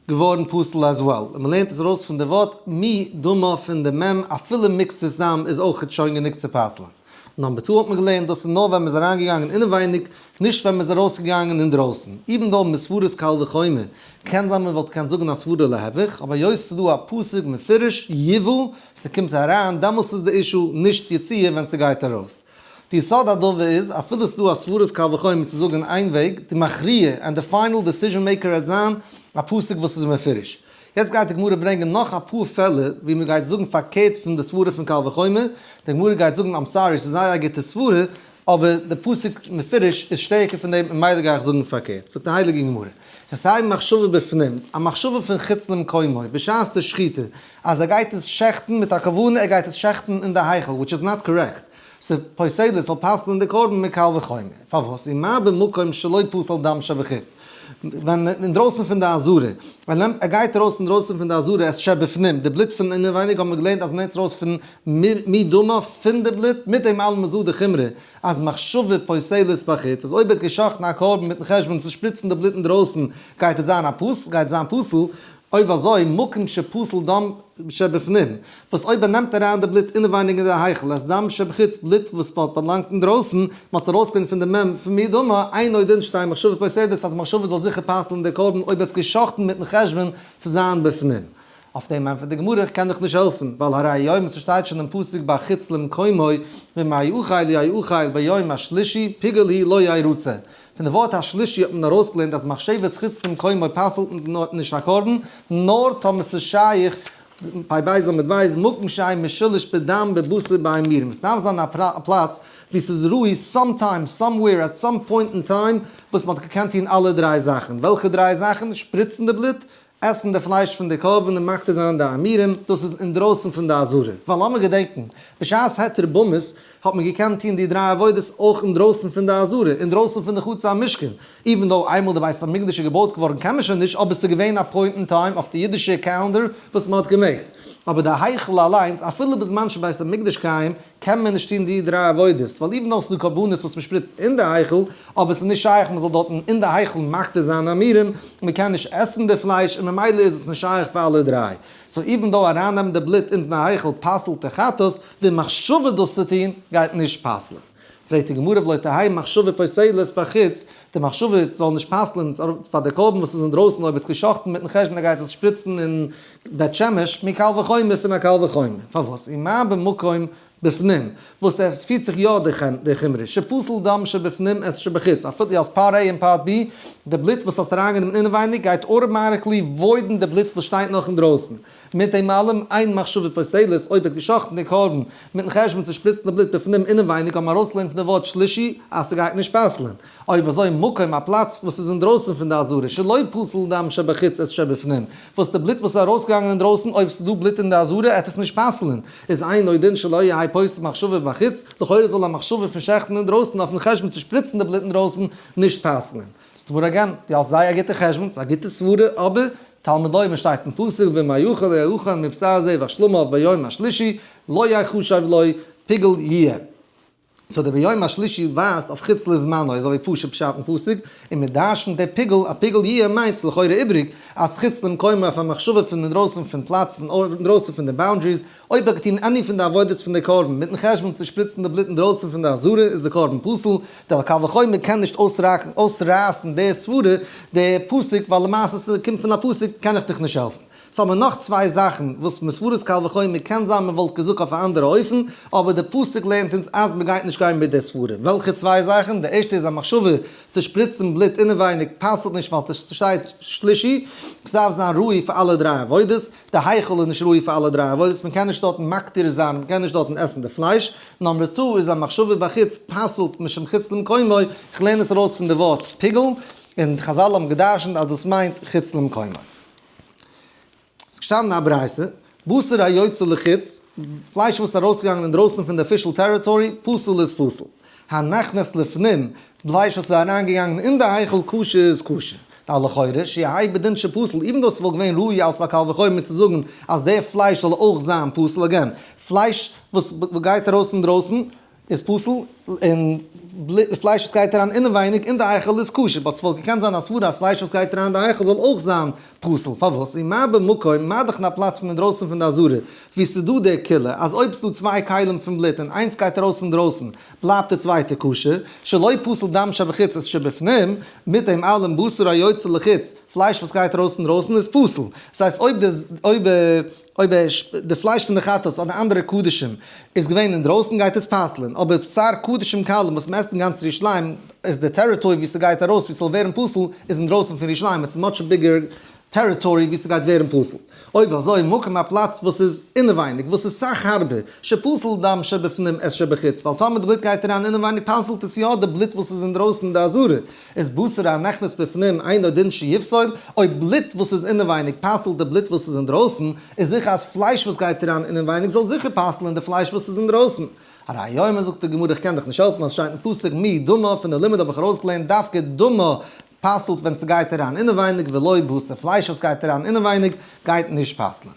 [SPEAKER 1] געווארן פסול as well, און מ'לערנט עס ארויס פון די ווארט מי דמה פון די מ' אפילו מקצת דם איז אויכעט שוין גענוג צו פסל'ען. number two האט מען געלערנט דאס איז נאר ווען מ'איז אריינגעגאנגען אינעווייניג, נישט ווען מ'איז ארויסגעגאנגען אינדרויסן, even though מסברת קל וחומר, קען זיין מ'וואלט געקענט זאגן א סברא להיפך, אבער היות ס'איז דא א פסוק מפורש יבא, ס'קומט אריין, דעמאלס איז די issue נישט יציאה ווען ס'גייט ארויס. די יסוד הדבר איז, אפילו ס'דא א סברת קל וחומר צו זאגן איין וועג, די מכריע and די final decision maker העט זיין א פסוק וואס איז מפורש. יעצט גייט די גמרא ברענגען נאך אפאר פעלער ווי מ'גייט זאגן פארקערט פון די סברה פון קל וחומר, די גמרא גייט זאגן I'm sorry ס'איז זייער א גוטע סברה, אבער די פסוק מפורש איז שטערקער פון דעם און מילא גיי איך זאגן פארקערט. זאגט די הייליגע גמרא, סיי מחשבה בפנים, א מחשבה פון חוץ למקומו, בשעת די שחיטה, אז ער גייט עס שעכטן מיט א כוונה ער גייט עס שעכטן אין די היכל, which is not correct. ס'פוסל ס'זאל פסל'ן די קרבן מקל וחומר. פארוואס? ומה במקום שלא פסל דם שבחוץ. ווען אינדרויסן פון די עזרה, ווען נעמט ער גייט ארויס אינדרויסן פון די עזרה את שבפנים, די בלוט פון אינעווייניג האבן מיר געלערנט אז מ'נעמט עס ארויס פון מי דמה פון די בלוט, מיט דעם אלעם איז דא די חומרא אז מחשבה פוסלת בחוץ, אז אויב ער האט גע'שחט'ן א קרבן מיט'ן חשבון צו שפריצן די בלוט אינדרויסן גייט עס זיין א פסול, גייט זיין פסול, אויב אזוי, מקום שפסל דם שבפנים, וואס אויב ער נעמט אריין די בלוט אינעווייניג אין די היכל, את דם שבחוץ, בלוט וואס באלאנגט אינדרויסן, מען האט עס ארויסגענומען פון די מ' פון מי דמה, אינו דין שתהא מחשבה פוסלת, אז מחשבה זאל זיכער פסל'ן די קרבן אויב ער האט עס גע'שחט'ן מיט'ן חשבון צו זיין בפנים. אויף דעם ענטפערט די גמרא, איך קען דיך נישט העלפן, ווייל הרי היום ס'שטייט שוין אין פסוק בחוץ למקומו, ומה יאכל יאכל ביום השלישי, פיגול הוא לא ירצה. פון די ווארט השלישי האט מען ארויסגעלערנט אז מחשבת חוץ למקומו פסל'ט נישט א קרבן, נאר טאמער ס'איז שייך פ' בית עמוד בית מקום שאין משולש בדם בבשר באימורים, עס דארף זיין א פלאץ וואו ס'איז ראוי sometime somewhere at some point in time וואס מ'האט געקענט טון אלע דריי זאכן, וועלכע דריי זאכן? שפריצן די בלוט, עסן די פלייש פון די קרבן און מקטיר זיין די אימורים, דאס איז אינדרויסן פון די עזרה, ווייל לאמיר געדענקן, בשעת היתר במות האט מען געקענט טון די דריי עבודות אויך אינדרויסן פון די עזרה, אינדרויסן פון די חצר המשכן, even though איינמאל די בית המקדש איז געבויט געווארן קען מען שוין נישט, אבער ס'איז געווען א point אין time אויף די אידישע calendar וואס מען האט געמעגט. אבער די היכל אליינס, אפילו בזמן שבית המקדש קיים, קען מען נישט טון די דריי עבודות, ווייל even though ס'איז דא קרבנות וואס מ'שפריצט אין די היכל, אבער ס'איז נישט שייך מ'זאל דארטן אין די היכל מקטיר זיין אימורים, מ'קען נישט עסן די פלייש און ממילא איז עס נישט שייך פאר אלע דריי. so even though ארייננעמען די בלוט אין די היכל פסל'ט די חטאת, די מחשבה דאס צו טון גייט נישט פסל'ען. פרעגט די גמרא ולא תהא מחשבה פוסלת בחוץ, די מחשבה זאל נישט פסל'ען פאר די קרבן וואס איז אינדרויסן אויב עס געשחט'ן מיט'ן חשבון ער גייט עס שפריצן אין בית שמש, מקל וחומר פון א קל וחומר. פארוואס? ומה במקום בפנים, וואס עס פירט זיך יא די חומרא, שפסל דם שבפנים את שבחוץ, אפילו אז part A און part B, די בלוט וואס האסט אריינגענומען אינעווייניג גייט automatically void ן די בלוט וואס שטייט נאך אינדרויסן. מיט דעם אלעם, אין מחשבה פוסלת, אויב האט געשחט'ן די קרבן מיט'ן חשבון צו שפריצן די בלוט בפנים אינעווייניג האט מען ארויסגעלערנט פון די ווארט שלישי אז ס'גייט נישט פסל'ען. אויב אזוי מקום א פלאץ וואס איז אינדרויסן פון די עזרה שלא פסל דם שבחוץ את שבפנים, וואס די בלוט וואס איז ארויסגעגאנגען אינדרויסן אויב ס'איז דא בלוט אין די עזרה עט עס נישט פסל'ען, איז אינו דין שלא יהא פוסל מחשבה בחוץ, לכאורה זאל א מחשבה פון שעכטן אינדרויסן אויפן חשבון צו שפריצן די בלוט אינדרויסן נישט פסל'ען. זאגט די גמרא again, דו האסט זייער א גוטע חשבון, ס'איז א גוטע סברה, אבער תלמוד לומר שטייט אין פסוק ומה יאכל יאכל מבשר זבח שלמיו ביום השלישי לא יחשב לו פיגול יהיה. So די ביום השלישי ווייזט אויף חוץ לזמנו, אזוי ווי פשוט פשט אין פסוק, און מיר דרש'נט די פיגול, א פיגול יהיה מיינט לכאורה איבריג, אז חוץ למקומו אויף א מחשבה פון אינדרויסן פון פלאץ, פון אינדרויסן פון די boundaries, אויב האט געטון any פון די עבודות פון די קרבן מיטן חשבון צו שפריצן די בלוט אינדרויסן פון די עזרה איז די קרבן פסול, די קל וחומר קען נישט אויסרייסן די סברה, די פסוק, ווייל למעשה ס'קומט פון א פסוק קען איך דיך נישט העלפן. So האבן מיר נאך צוויי זאכן וואס מסברת קל וחומר קען זיין מען וואלט געזאגט אויף א אנדערע אופן, אבער די פסוק לערנט אונז אז מען גייט נישט גיין מיט די סברה. וועלכע צוויי זאכן? די ערשטע איז א מחשבה צו שפריצן בלוט אינעווייניג פסל'ט נישט ווייל ס'שטייט שלישי, ס'דארף זיין ראוי פאר אלע דריי עבודות, די היכל איז נישט ראוי פאר אלע דריי עבודות, מען קען נישט דארטן מקטיר זיין, מען קען נישט דארטן עסן די פלייש. Number two איז א מחשבה בחוץ פסל'ט משום חוץ למקומו, איך לערן עס ארויס פון די ווארט פיגול, און חזל האבן גע'דרש'נט אז דאס מיינט חוץ למקומו. ס'איז געשטאנען א ברייתא, בשר היוצא לחוץ, פלייש וואס איז ארויסגעגאנגען אינדרויסן פון די official territory, פסול איז פסול. הנכנס לפנים, פלייש וואס איז אריינגעגאנגען אין די היכל כשר איז כשר. דהא לכאורה, שיהא בדין שפסול, even though ס'וואלט געווען ראוי אלס א קל וחומר צו זאגן אז די פלייש זאל אויך זיין פסול, again, פלייש וואס גייט ארויס אינדרויסן איז פסול, און פלייש וואס גייט אריין אינעווייניג אין די היכל איז כשר, but ס'וואלט געקענט זיין א סברא אז פלייש וואס גייט אריין אין די היכל זאל אויך זיין פסול, פארוואס? ומה במקום, מה דאך אין א פלאץ פון אינדרויסן פון די עזרה, וואו ס'איז דא די קולא, אז אויב ס'דא צוויי כלים פון בלוט און איינס גייט ארויס אינדרויסן, בלייבט די צווייטע כשר, שלא פסל דם שבחוץ את שבפנים, מיט דעם אלעם בשר היוצא לחוץ, פלייש וואס גייט ארויס אינדרויסן איז פסול. דאס הייסט אויב די אויב אויב די פלייש פון די חטאת אדער אנדערע קדשים איז געווען אינדרויסן גייט עס פסל'ען, אבער בשר קדשים קלים וואס מ'עסט אין גאנץ ירושלים איז די territory ווי ס'גייט ארויס ווי ס'זאל ווערן פסול איז אינדרויסן פון ירושלים, it's much bigger territory ווי ס'גייט ווערן פסול. אויב אזוי מקום א פלאץ וואס איז אינעווייניג וואס איז סאך הארבער, שפוסל דם שבפנים את שבחוץ, ווייל טאמער די בלוט גייט אריין אינעווייניג פסל'ט עס יא די בלוט וואס איז אינדרויסן אין די עזרה, איז בשר הנכנס בפנים אינו דין שיפסול, אויב בלוט וואס איז אינעווייניג פסל'ט די בלוט וואס איז אינדרויסן, איז זיכער אז פלייש וואס גייט אריין אינעווייניג זאל זיכער פסל'ען די פלייש וואס איז אינדרויסן. הרי הוא אומר זאגט די גמרא איך קען דיך נישט העלפן אז שטייט אין פסוק מי דמה פון די לימוד האב איך ארויסגעלערנט דווקא דמה פסל'ט ווען ס'גייט אריין אינעווייניג ולא בשר פלייש וואס גייט אריין אינעווייניג גייט נישט פסל'ען.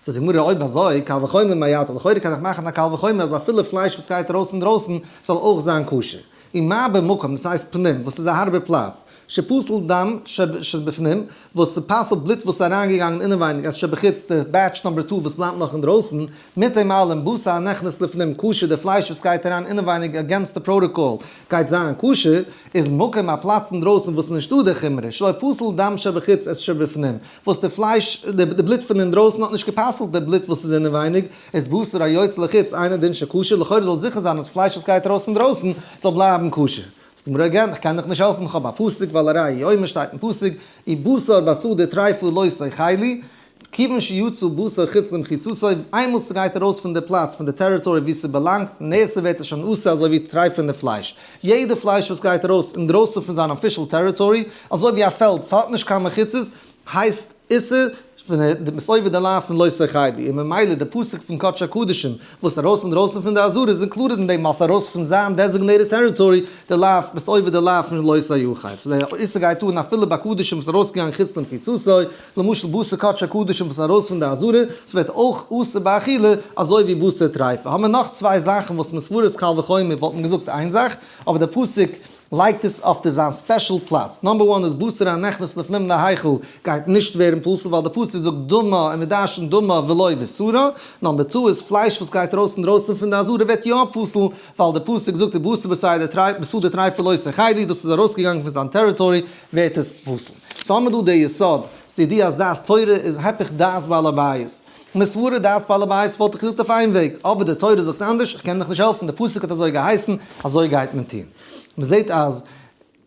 [SPEAKER 1] זאגט די גמרא אויב אזוי קל וחומר מעתה לכאורה קען איך מאכן א קל וחומר אז אפילו פלייש וואס גייט ארויס אינדרויסן זאל אויך זיין כשר. ומה במקום דאס הייסט פנים וואס איז א הארבער פלאץ שפסל דם שבפנים וואס ס'פסל'ט בלוט וואס איז אריינגעגאנגען אינעווייניג את שבחוץ די batch number two וואס בלייבט נאך אינדרויסן, מיט דעם אלעם בשר הנכנס לפנים כשר די פלייש וואס גייט אריין אינעווייניג against די פראטאקאל גייט זיין כשר, איז מקום א פלאץ אינדרויסן וואס נישטא די חומרא שלא פסל דם שבחוץ את שבפנים וואס די פלייש די בלוט פון אינדרויסן האט נישט גע'פסל'ט די בלוט וואס איז אינעווייניג, איז בשר היוצא לחוץ אינו דין שכשר לכאורה זאל זיכער זיין אז פלייש וואס גייט ארויס אינדרויסן זאל בלייבן כשר. זאגט די גמרא again, איך קען דיך נישט העלפן, איך האב א פסוק, ווייל הרי הוא אומר שטייט אין פסוק, ובשר בשדה טריפה לא תאכלו, כיוון שיצא בשר חוץ למחיצתו, איינמאל ס'גייט ארויס פון די פלאץ, פון די territory וואו ס'באלאנגט, נעשה ווערט עס שוין אסור אזוי ווי טרייפענע פלייש. יעדע פלייש וואס גייט ארויס אינדרויסן פון זיין official territory, אזוי ווי א פעלד, ס'האט נישט קיין מחיצות, הייסט איסור פון די מסובב די לאו פון לא תאכלו, און ממילא די פסוק פון קדשי הקדשים וואס ארויס אינדרויסן פון די עזרה איז included אין דעם ווייל ס'איז ארויס פון זיין designated territory די לאו ביסט עובר די לאו פון לא תאכל. So די איסור גייט אן אפילו ביי קדשים וואס איז ארויסגעגאנגען חוץ למחיצתו, למשל בשר קדשי הקדשים וואס איז ארויס פון די עזרה, ס'ווערט אויך אסור באכילה אזוי ווי בשר טריפה. האבן מיר נאך צוויי זאכן וואס מסברת קל וחומר וואלט מען געזאגט איין זאך, אבער די פסוק לייגט עס אויף די זיין special פלאץ. Number one איז בשר הנכנס לפנים להיכל גייט נישט ווערן פסול ווייל די פסוק זאגט דמה און מיר דרש'ן דמה ולא בשרה. Number two איז פלייש וואס גייט ארויס אינדרויסן פון די עזרה ווערט יא פסול ווייל די פסוק זאגט ובשר בשדה טריפה לא תאכלו דאס איז ארויסגעגאנגען פון זיין territory ווערט עס פסול. So האמיר דא די יסוד צו די אז דעת תורה איז היפך דעת בעל הבית. מסברה דעת בעל הבית וואלט איך געזאגט אויף איין וועג, אבער די תורה זאגט אנדערש, איך קען דיך נישט העלפן, די פסוק האט אזוי געהייסן, אזוי גייט מען טון. מען זעט אז,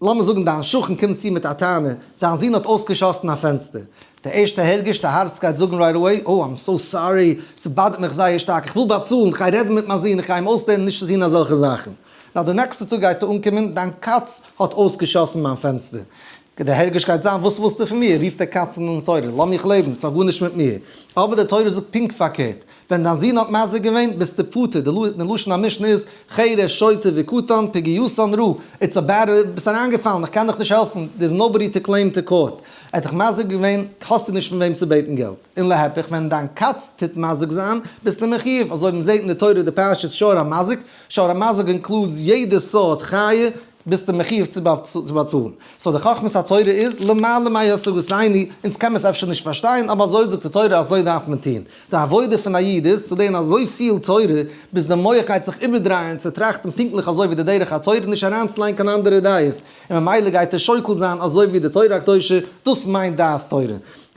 [SPEAKER 1] לאמיר זאגן דיין שכן קומט צו מיט א טענה, דיין זון האט אויסגעשאסן א פענסטער. די ערשטע הרגש, די הארץ גייט זאגן right away, oh I'm so sorry, ס'באדערט מיך זייער שטארק, איך וויל באצאלן, איך גיי רעדן מיט מיין זון, איך גיי אים אויסלערנען נישט צו טון אזעלכע זאכן. נאר די נעקסטע טאג גייט ער אנקומען, דיין קאץ האט אויסגעשאסן מיין פענסטער. די הרגש גייט זיין, וואס ווילסטו פון מיר? רופט ער קאצן אן תורה, לאז מיך לעבן, ס'האט גארנישט מיט מיר. אבער די תורה זאגט פונקט פארקערט, ווען דיין זון האט מזיק געווען, ביסטו פטור, די לשון המשנה איז, חרש שוטה וקטן, פגיעתן רעה, it's a bad, ביסט אריינגעפאלן, איך קען דיך נישט העלפן, there is nobody to claim to court. ער האט דיך מזיק געווען, האסטו נישט פון וועם צו בעטן געלט. און להיפך, ווען דיין קאץ טוט מזיק זיין, ביסטו מחיוב, אזוי ווי מ'זעט אין די תורה די פרשת שור המזיק, שור המזיק includes יעדע סארט חיה, ביסטו מחיוב צו באצאלן. so די חכמת התורה איז למעלה מהשגתינו, אונז קען מען עס אפשר נישט פארשטיין, אבער אזוי זאגט די תורה אזוי דארף מען טון. די עבודה פון א איד איז צו לערנען אזויפיל תורה ביז די מח גייט זיך איבערדרייען צו טראכטן פונקטליך אזוי ווי די דרך התורה נישט אריינצולייגן קיין אנדערע דעות, און ממילא גייט ער שוקל זיין אזוי ווי די תורה הקדושה, דאס מיינט דעת תורה.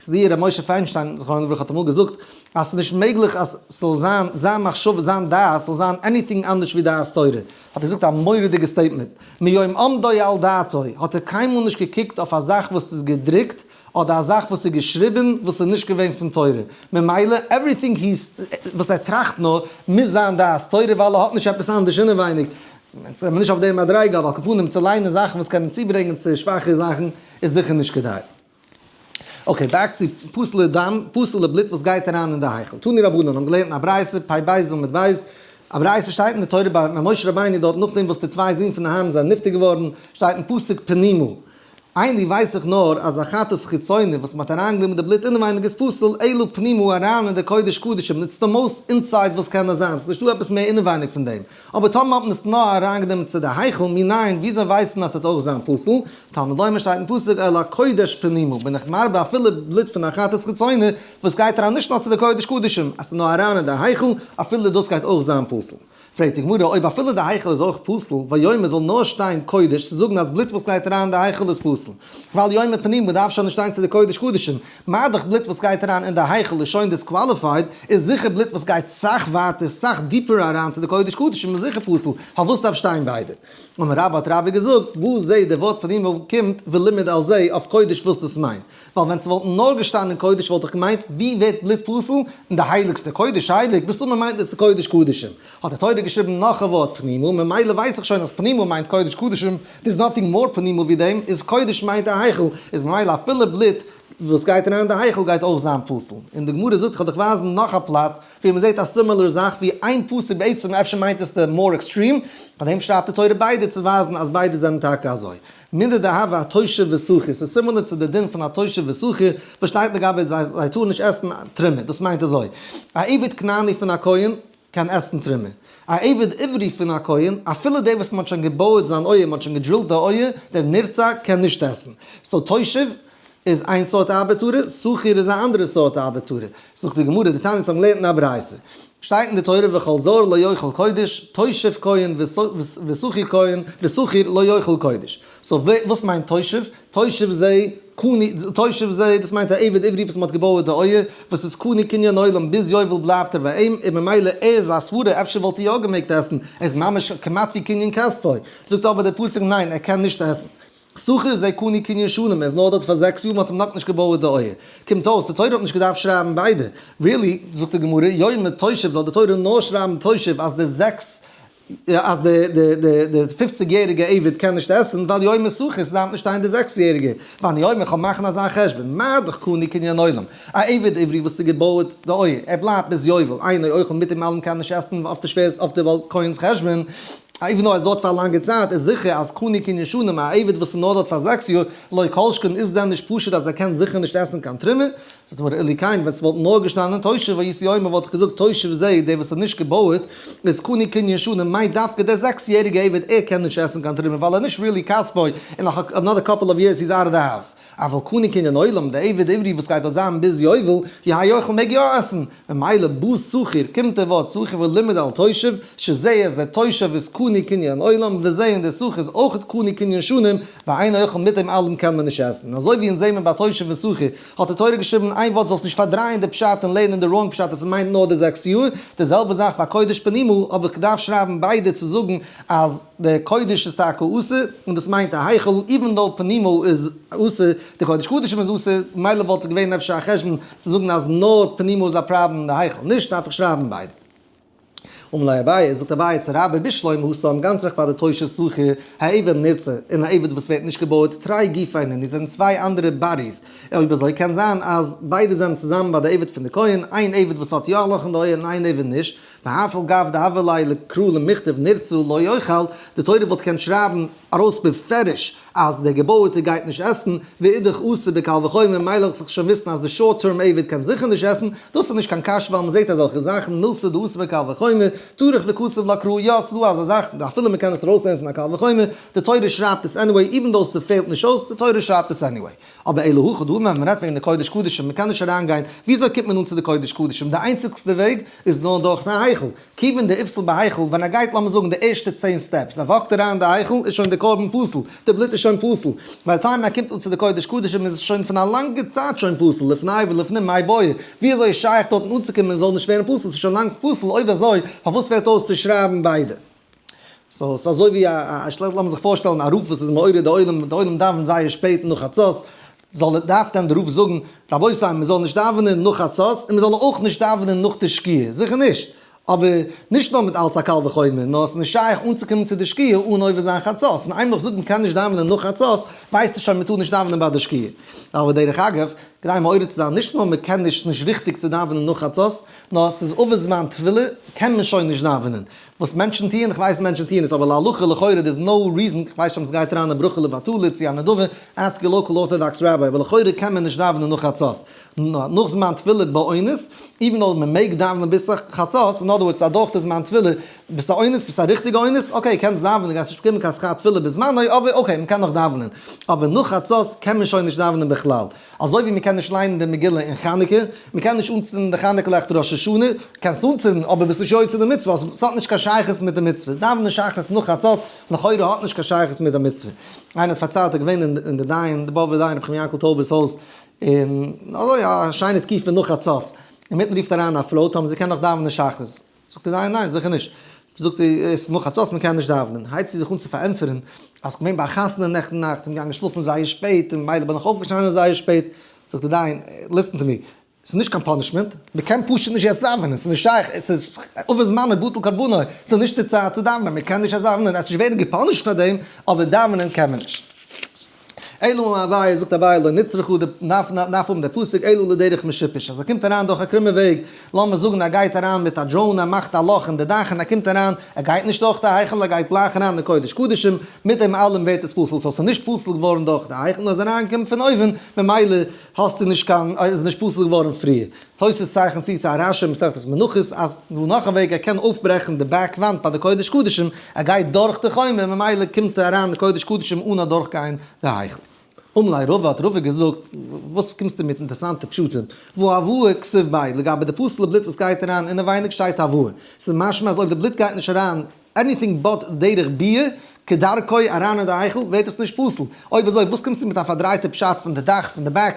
[SPEAKER 1] ס'איז ר' משה פיינשטיין זכרונו לברכה האט אמאל געזאגט אז ס'איז נישט מעגליך אז ס'זאל זיין זיין מחשבה זיין דעת זאל זיין anything אנדערש ווי דעת תורה, האט ער געזאגט א מורא'דיגע statement, מיום עמדו על דעתו האט ער קיינמאל נישט געקוקט אויף א זאך וואס איז געדרוקט אדער א זאך וואס איז געשריבען וואס איז נישט געווען פון תורה, ממילא everything he וואס ער טראכט נאר מוז זיין דעת תורה ווייל ער האט נישט עפעס אנדערש אינעווייניג, אונז זעמיר נישט אויף די מדריגה אבער על כל פנים צו ליינען זאכן וואס קענען צוברענגען צו שוואכע זאכן איז זיכער נישט כדאי. okay, back צו פסול'ע דם, פסול'ע בלוט וואס גייט אריין אין די היכל. תנו רבנן האבן געלערנט אין א ברייתא, פ' בית עמוד בית, א ברייתא שטייט אין די תורה ביי משה רבינו דארט נאכדעם וואס די צוויי זין פון אהרן זענען נפטר געווארן, שטייט אין פסוק פנימה. איינלי ווייס איך נאר אז א חטאת חיצוני וואס מ'האט אריינגענומען די בלוט אינעווייניג איז פסול, אלא פנימה אריין אין די קודש קדשים, it's the most inside וואס קען נאר זיין, ס'איז נישטא עפעס מער אינעווייניג פון דעם. אבער טאמער האט מען עס נאר אריינגענומען צו די היכל, מנין, וויאזוי ווייסט מען אז ס'וועט אויך זיין פסול? תלמוד לומר שטייט אין פסוק אל הקודש פנימה, בין איך מרבה אפילו בלוט פון א חטאת חיצוני וואס גייט אריין נישט נאר צו די קודש קדשים, אז ס'איז נאר אריין אין די היכל, אפילו דאס גייט אויך זיין פסול. פרעגט די גמרא, אויב אפילו די היכל איז אויך פסול, ויאמר זאל נאר שטיין קודש, צו זאגן אז בלוט וואס גייט אריין אין די היכל איז פסול. ואל יאמר פנימה דארף שוין נישט שטיין צו די קודש קדשים, מה דאך בלוט וואס גייט אריין אין די היכל איז שוין disqualified, איז זיכער בלוט וואס גייט סאך ווייטער, סאך deeper אריין צו די קודש קדשים איז זיכער פסול, פארוואס דארף שטיין ביידע? אמר רבה האט רבה געזאגט, וואו זעה די ווארט פנימה קומט ולימד על זה אויף קודש וואס דאס מיינט, ווייל ווען ס'וואלט נאר געשטאנען קודש וואלט איך געמיינט ווי ווערט בלוט פסול, אין די הייליגסטע קודש הייליג, מסתמא מיינט עס די קודש קדשים. האט די תורה געשריבן נאך א ווארט פנימה, ממילא ווייס איך שוין אז פנימה מיינט קודש קדשים, there is nothing more פנימה ווי דעם, איז קודש מיינט א היכל, איז ממילא אפילו בלוט וואס גייט אריין אין די היכל גייט אויך זיין פסול. און די גמרא זאגט, כ'וועל דיך ווייזן נאך א פלאץ ווי מ'זעט א similar זאך ווי איין פסוק בעצם אפשר מיינט עס די more extreme, פאר דעם שרייבט די תורה ביידע צו ווייזן אז ביידע זענען טאקע אזוי. מידי דהוה אתושב ושכיר, ס'איז similar צו די דין פון א תושב ושכיר וואס שטייט לגבי זיי, זיי טארן נישט עסן תרומה, דאס מיינט אזוי, א עבד כנעני פון א כהן קען עסן תרומה, א עבד עברי פון א כהן, אפילו דער וואס מ'האט שוין געבויעט זיין אויער, מ'האט שוין געדרילט די אויער, דער נרצע קען נישט עסן. so תושב איז איין סארט ארבעטארער, שכיר איז א אנדערע סארט ארבעטארער. זאגט די גמרא, דתניא אונז האבן געלערנט אין א ברייתא, שטייט אין די תורה וכל זר לא יאכל קודש, תושב כהן ושכיר כהן ושכיר לא יאכל קודש. so וואס מיינט תושב? תושב זה קני, תושב זה, דאס מיינט א עבד עברי וואס מען האט געבויעט די אויער, וואס איז קנוי קנין עולם, ביז יובל בלייבט ער ביי אים, און ממילא ער איז א סברה אפשר וואלט ער יא געמעגט עסן, ער איז ממש כמעט ווי קנין כספו. זאגט אבער דער פסוק ניין ער קען נישט עסן. שכיר זה קנוי קנין שנים, ער איז נאר דארט פאר 6 יאר, מען האט אים נאכנישט געבויעט די אויער. קומט אויס, די תורה האט נישט געדארפט שרייבן ביידע. really, זאגט די גמרא, יאמר תושב, זאל די תורה נאר שרייבן תושב אז די זעקס, אז די די די די 50 יעריגע עבד קען נישט עסן, ווייל יאמר שכיר, ס'דארף נישט שטיין די 6 יעריגע. ואני אומר, כ'וועל מאכן אזא חשבון, מה דאך קנוי קנין עולם, א עבד עברי וואס איז געבויעט די אויער, ער בלייבט ביז יובל, אינו אוכל מיט דעם אלעם קען נישט עסן אויף די שווערסט אויף די כהן'ס חשבון, even though ער איז דארט פאר א לאנגע צייט, איז זיכער אז קנוי קנין שנים, א עבד וואס איז נאר דארט פאר 6 יאר, לא כל שכן איז דען נישט פשוט אז ער קען זיכער נישט עסן קיין תרומה? זאגט די גמרא אילו כן, ווען ס'וואלט נאר געשטאנען תושב הייתי אומר וואלט איך געזאגט תושב זה, דער וואס איז נישט געבויעט, איז קנוי קנין שנים, מיינט דווקא דער 6 יעריגע עבד ער קען נישט עסן קיין תרומה ווייל ער איז נישט really כספו, און נאך another couple of years he's out of the house. אבל קנוי קנין עולם, דער עבד עברי וואס גייט דארט זיין ביז יובל, יהא אוכל מעג יא עסן, ממילא בא שכיר, קומט דער ווארט שכיר ולימד על תושב, שזה אז דער תושב איז קנוי קנין עולם, וזה און דער שכיר איז אויך קנוי קנין שנים, ואינו אוכל מיט דעם אלעם קען מען נישט עסן. אזוי ווי אונז זעהן מיר ביי תושב ושכיר, האט די תורה געשריבן איין ווארט זאלסט נישט פארדרייען די פשט און לערנען די wrong פשט אז ס'מיינט נאר די 6 יאר, די זעלבע זאך ביי קודש פנימה, האב איך געדארפט שרייבן ביידע צו זאגן אז די קודש איז טאקע אסור, און דאס מיינט א היכל, even though פנימה איז אסור, די קודש קדשים איז אסור, ממילא וואלט געווען אפשר א חשבון צו זאגן אז נאר פנימה איז א פראבלעם און די היכל נישט, דארף איך שרייבן ביידע. אמר ליה אביי, זאגט אביי צו רבה בשלמא התם, גאנץ רעכט ביי די תושב שכיר, העבד נרצע, און א עבד וואס ווערט נישט געבויעט, תרי גופי נינהו, זענען צוויי אנדערע bodies, אויב אזוי קען זיין אז ביידע זענען צוזאמען ביי די עבד פון די כהן, איין עבד וואס האט יא א לאך אין די אויער און איין עבד נישט, ואף על גב דהוה ליה לקרא למיכתב נרצע לא יאכל, די תורה וואלט געקענט שרייבן ארויס בפירוש אז דער געבויעטער גייט נישט עסן, ואידך אתי בקל וחומר, מילא וועל איך שוין וויסן אז די short term עבד קען זיכער נישט עסן, דאס איז נישט קיין קשיא ווייל מ'זעט אזעלכע זאכן, מילתא דאתי בקל וחומר, טרח וכתב לה קרא, יא ס'דא אזא זאך, אפילו מ'קען עס ארויסלערנען פון א קל וחומר, די תורה שרייבט עס anyway, even though ס'פעלט נישט אויס, די תורה שרייבט עס anyway. אבער אלא הכא דא ווען מ'רעדט וועגן די קודש קדשים, מ'קען נישט אריינגיין, וויאזוי קומט מען אן צו די קודש קדשים, די איינציגסטע וועג איז נאר דורך די היכל, כיוון דאיתפסיל בהיכל, ווען ער גייט לאמיר זאגן די ערשטע 10 steps, ער walk ט אריין אין די היכל, איז שוין די קרבן פסול, די בלוט איז שוין פסול, by the time ער קומט אן צו די קודש קדשים איז עס שוין פון א לאנגע צייט שוין פסול, לפני ולפנים מאי בעי, ווי אזוי איז שייך דארטן אנצוקומען און זאל נישט ווערן פסול, ס'איז שוין לאנג פסול, אויב אזוי פארוואס פעלט אויס צו שרייבן ביידע? so ס'איז אזוי ווי א א לאמיר זיך פארשטעלן א רב וואס איז מעורר די עולם, די עולם דאווענט זייער שפעט נאך חצות, זאל דארף דען די רב זאגן רבותי מען זאל נישט דאווענען נאך חצות און מען זאל אויך נישט דאווענען נאך די שקיעה? זיכער נישט! אבער נישט נאר מיט אלץ א קל וחומר, נאר עס איז נישט שייך אנצוקומען צו די שקיעה אן עובר זיין חצות, און איינמאל איך זאג מען קען נישט דאווענען נאך חצות, ווייסטו שוין מען טאר נישט דאווענען ביי די שקיעה. אבער דרך אגב, כדי מעורר צו זיין, נישט נאר מען קען נישט, ס'איז נישט ריכטיג צו דאווענען נאך חצות, נאר ס'איז עובר זמן תפילה קען מען שוין נישט דאווענען. וואס מענטשן טוען, איך ווייס מענטשן טוען עס, אבער להלכה לכאורה there is no reason, איך ווייס נישט אויב ס'גייט אריין אין ברכה לבטלה צו א נדבה, ask your local orthodox rabbi, אבער לכאורה קען מען נישט דאווענען נאך חצות. נאך זמן תפילה באונס, even though מען מעג דאווענען ביז חצות, in other words ס'איז אדורך די זמן תפילה, ביסט א אונס, ביסט א ריכטיגע אונס, okay קענסט דאווענען, גייסט נישט באקומען קיין שכר תפילה בזמנו, אבער okay מען קען נאך דאווענען, אבער נאך חצות קען מען שוין נישט דאווענען בכלל, אזוי ווי מען קען נישט ליינען די מגילה אין חנוכה, מען קען נישט אנצינדן די חנוכה לעכט ראש השנה, קענסט אנצינדן אבער ביסט נישט יוצא די מצוה, ס'האט נישט קיין שייכות מיט די מצוה, דאווענען שחרית נאך חצות לכאורה האט נישט קיין שייכות מיט די מצוה. איינער האט פארציילט ער איז געווען אין די דיין, די באבובער דיין רבי חיים יענקל טויבער'ס הויז, און אזוי א שיינע תקופה נאך חצות, אינמיטן רופט אריין א פרוי טאמער זי קען נאך דאווענען שחרית, זאגט ער ניין ניין זיכער נישט, זאגט זי עס איז נאך חצות מען קען נישט דאווענען, הייבט זי זיך אן צו פארענטפערן אז כ'בין ביי א חתונה נעכטן נאכט און געגאנגען שלאפן זייער שפעט און ממילא בין איך אויפגעשטאנען זייער שפעט, זאגט ער דיין listen to me, ס'איז נישט קיין punishment, מען קען פשוט נישט יעצט דאווענען, ס'איז נישט שייך, עס איז עבר זמנו בטל קרבנו, ס'איז נישט די צייט צו דאווענען, מען קען נישט יעצט דאווענען, עס נישט ווערן גע punish ט פאר דעם, אבער דאווענען קען מען נישט. אלא אמר אביי, זאגט אביי לא נצרכה די דארף האבן די פסוק אלא לדרך משופש, אז ער קומט אריין דורך א קרומע וועג, לאמיר זאגן ער גייט אריין מיט א drone ער מאכט א לאך אין די דאך און ער קומט אריין, ער גייט נישט דורך די היכל ער גייט גלייך אריין אין קודש קדשים, מיט דעם אלעם ווערט עס פסול, so ס'איז נישט פסול געווארן דורך די היכל נאר איז אריינגעקומען פון אויבן, ממילא האסטו נישט קיין, איז נישט פסול געווארן פריער. תוס' צייכנט צו צו א רש"י אין מסכת מנחות אז דא נאך א וועג ער קען אויפברעכן די back וואנט ביי די קודש קדשים, ער גייט דורך די חומה ממילא קומט ער אריין אין קודש קדשים אן אדורך גיין די היכל. אמר ליה רבא האט רבא געזאגט, וואס קומסטו מיט אינטערסאנטע פשטים, והא הבאה כתיב ביה, לגבי די פסול'ע בלוט וואס גייט אריין אינעווייניג שטייט הבאה, ס'איז משמע אז אויב די בלוט גייט נישט אריין anything but דרך ביאה כדרכו אריין אין די היכל ווערט עס נישט פסול, אויב אזוי וואס קומסטו מיט א פארדרייטע פשט פון די דאך פון די back,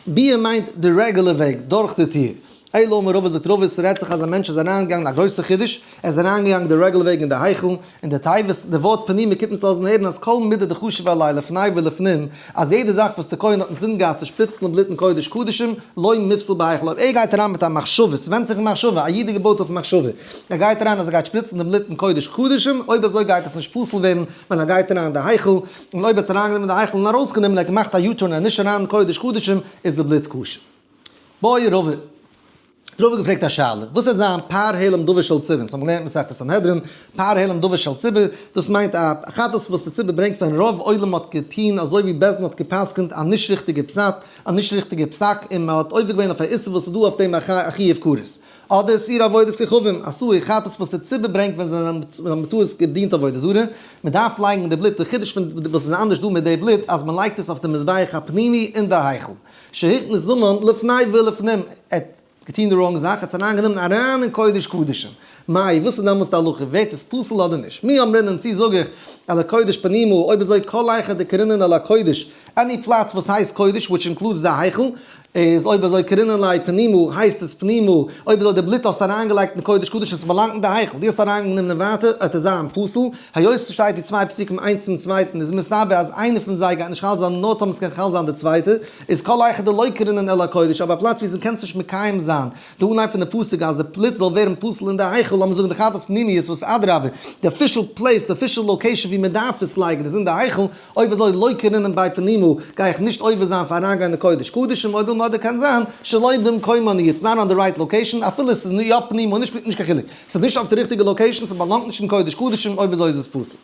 [SPEAKER 1] ביאה מיינט די רעגולער וועג, דורך די טיר. אלא אמר רבא זאגט רבא, ס'רעדט זיך אז א מענטש איז אריינגעגאנגען, א גרויסע חידוש, ער איז אריינגעגאנגען די רעגולער וועג אין די היכל, און די תיבות, די ווארט פנימה קומט אונז לאזן הערן אז כל מידי דחשיב עליה לפני ולפנים, אז יעדע זאך וואס די כהן האט אינזין געהאט צו שפריצן בלוט אין קודש קדשים, לא מיפסל בהיכל, אויב ער גייט אריין מיט א מחשבה, ס'ווענדט זיך אין מחשבה, א איד איז געבויט אויף מחשבה, ער גייט אריין אז ער גייט שפריצן די בלוט אין קודש קדשים, אויב אזוי גייט עס נישט פסול ווערן ווען ער גייט אריין אין די היכל, און אויב ער האט עס אריינגענומען אין די היכל און ארויסגענומען, ער האט געמאכט א U-turn און נישט אריין אין קודש קדשים, איז די בלוט כשר. בעי רבא. האט רבא געפרעגט א שאלה, וואס וועט זיין פר העלם דבר של ציבור? אונז האבן געלערנט מסכת סנהדרין, פר העלם דבר של ציבור, דאס מיינט א חטאת וואס די ציבור ברענגט ווען רוב עולם האט געטון אזוי ווי בית דין האט גע'פסק'נט א נישט ריכטיגע פסק, א נישט ריכטיגע פסק, און מען האט עובר געווען אויף א איסור וואס איז דא אויף דעם א חיוב כרת. אדער שעיר עבודת כוכבים, א שעיר חטאת וואס די ציבור ברענגט ווען זיי האבן בטעות געדינט עבודה זרה, מען דארף לייגן די בלוט, די חידוש פון וואס איז אנדערש דא מיט די בלוט, אז מען לייגט עס אויף די מזבח הפנימי אין די היכל, שהכניס דמן לפני ולפנים, ער האט געטון די wrong זאך, ער האט עס אריינגענומען אריין אין קודש קדשים, מאי, וואס איז דעמאלס די הלכה, ווערט עס פסול אדער נישט, מי אמרינן, צי זאג איך, אל הקודש פנימה, אויב אזוי כל היכא דקרינן אל הקודש, any פלאץ וואס הייסט קודש, which includes די היכל. איז אויב אזוי קרינן ליה פנימה, הייסט עס פנימה, אויב אזוי די בלוט האסטו אריינגעלייגט אין קודש קדשים ס'באלאנגט אין די היכל, דו האסט אריינגענומען און ווייטער וועט עס זיין פסול, היות ס'שטייט די צוויי פסוקים איינס צום צווייטן איז מסתבר אז איינע פון זיי גייט נישט חל זיין נאר טאמער ס'קען חל זיין די צווייטע, איז כל היכא דלא קרינן אלא קודש, אבער א פלאץ ווי קענסט נישט מקיים זיין די אנהייב פון די פסוק אז די בלוט זאל ווערן פסול אין די היכל, לאמיר זאגן די חטאת פנימיות וואס אדרבה די official place די official location ווי מ'דארף עס לייגן איז אין די היכל, אויב אזוי לא קרינן ביה פנימה, גיי איך נישט עובר זיין פאר אריינגיין אין קודש קדשים, או דילמא אדער קען זיין שלא במקומה it's not on the right location, אפילו עס איז יא פנימה נישט נישט קיין חילוק, ס'איז נישט אויף די ריכטיגע location, ס'באלאנגט נישט אין קודש קדשים, אויב אזוי איז עס פסול.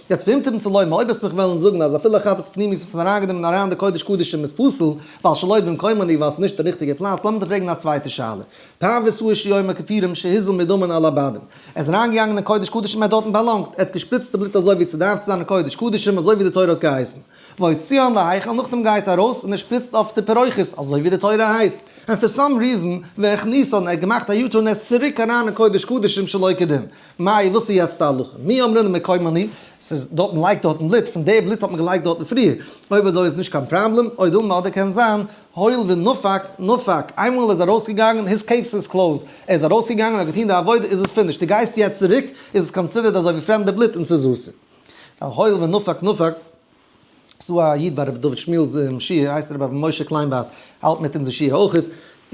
[SPEAKER 1] יעצט ואם תמצא לומר, אויב וועסט מיך וועלן זאגן אז אפילו חטאת פנימית וואס איז אריינגענומען אריין די קודש קדשים איז פסול, ווייל שלא במקומה ווייל ס'איז נישט די ריכטיגע פלאץ, לאמיר דיר פרעגן א צווייטע שאלה. פארוואס איז יום הכיפורים שהזיל מדמן על הבדים? ער איז אריינגעגאנגען אין קודש קדשים ער האט דארטן באלאנגט, ער האט געשפריצט די בלוט אזוי ווי ס'דארף צו זיין אין קודש קדשים אזוי ווי די תורה האט געהייסן. והוציאן להיכל נאכדעם גייט ער ארויס און ער שפריצט אויף די פרוכת אזוי ווי די תורה הייסט, און for some reason והכניסן ער האט געמאכט א U-turn ער איז צוריק אריין אין קודש קדשים שלא כדין. מאי וואס איז יעצט די הלכה? מי אמרינן מקומה הוא, ס'איז דארט מען לייגט דארטן בלוט, פון די בלוט האט מען געלייגט דארטן פריער, אויב אזוי איז נישט קיין פראבלעם, או דילמא אדער קען זיין הואיל ונפק נפק, איינמאל ער איז ארויסגעגאנגען, his case is closed, ער איז ארויסגעגאנגען, ער האט געטון די עבודה, איז עס finished, דו גייסט יעצט צוריק, איז עס considered אזוי ווי פרעמדע בלוט און ס'איז אסור. הואיל ונפק נפק, ס'דא א איד ביי רבי דוד שמואל'ס שיעור, הייסט רבי אברהם משה קליינבארט, האלט מיט אונזער שיעור אויכעט,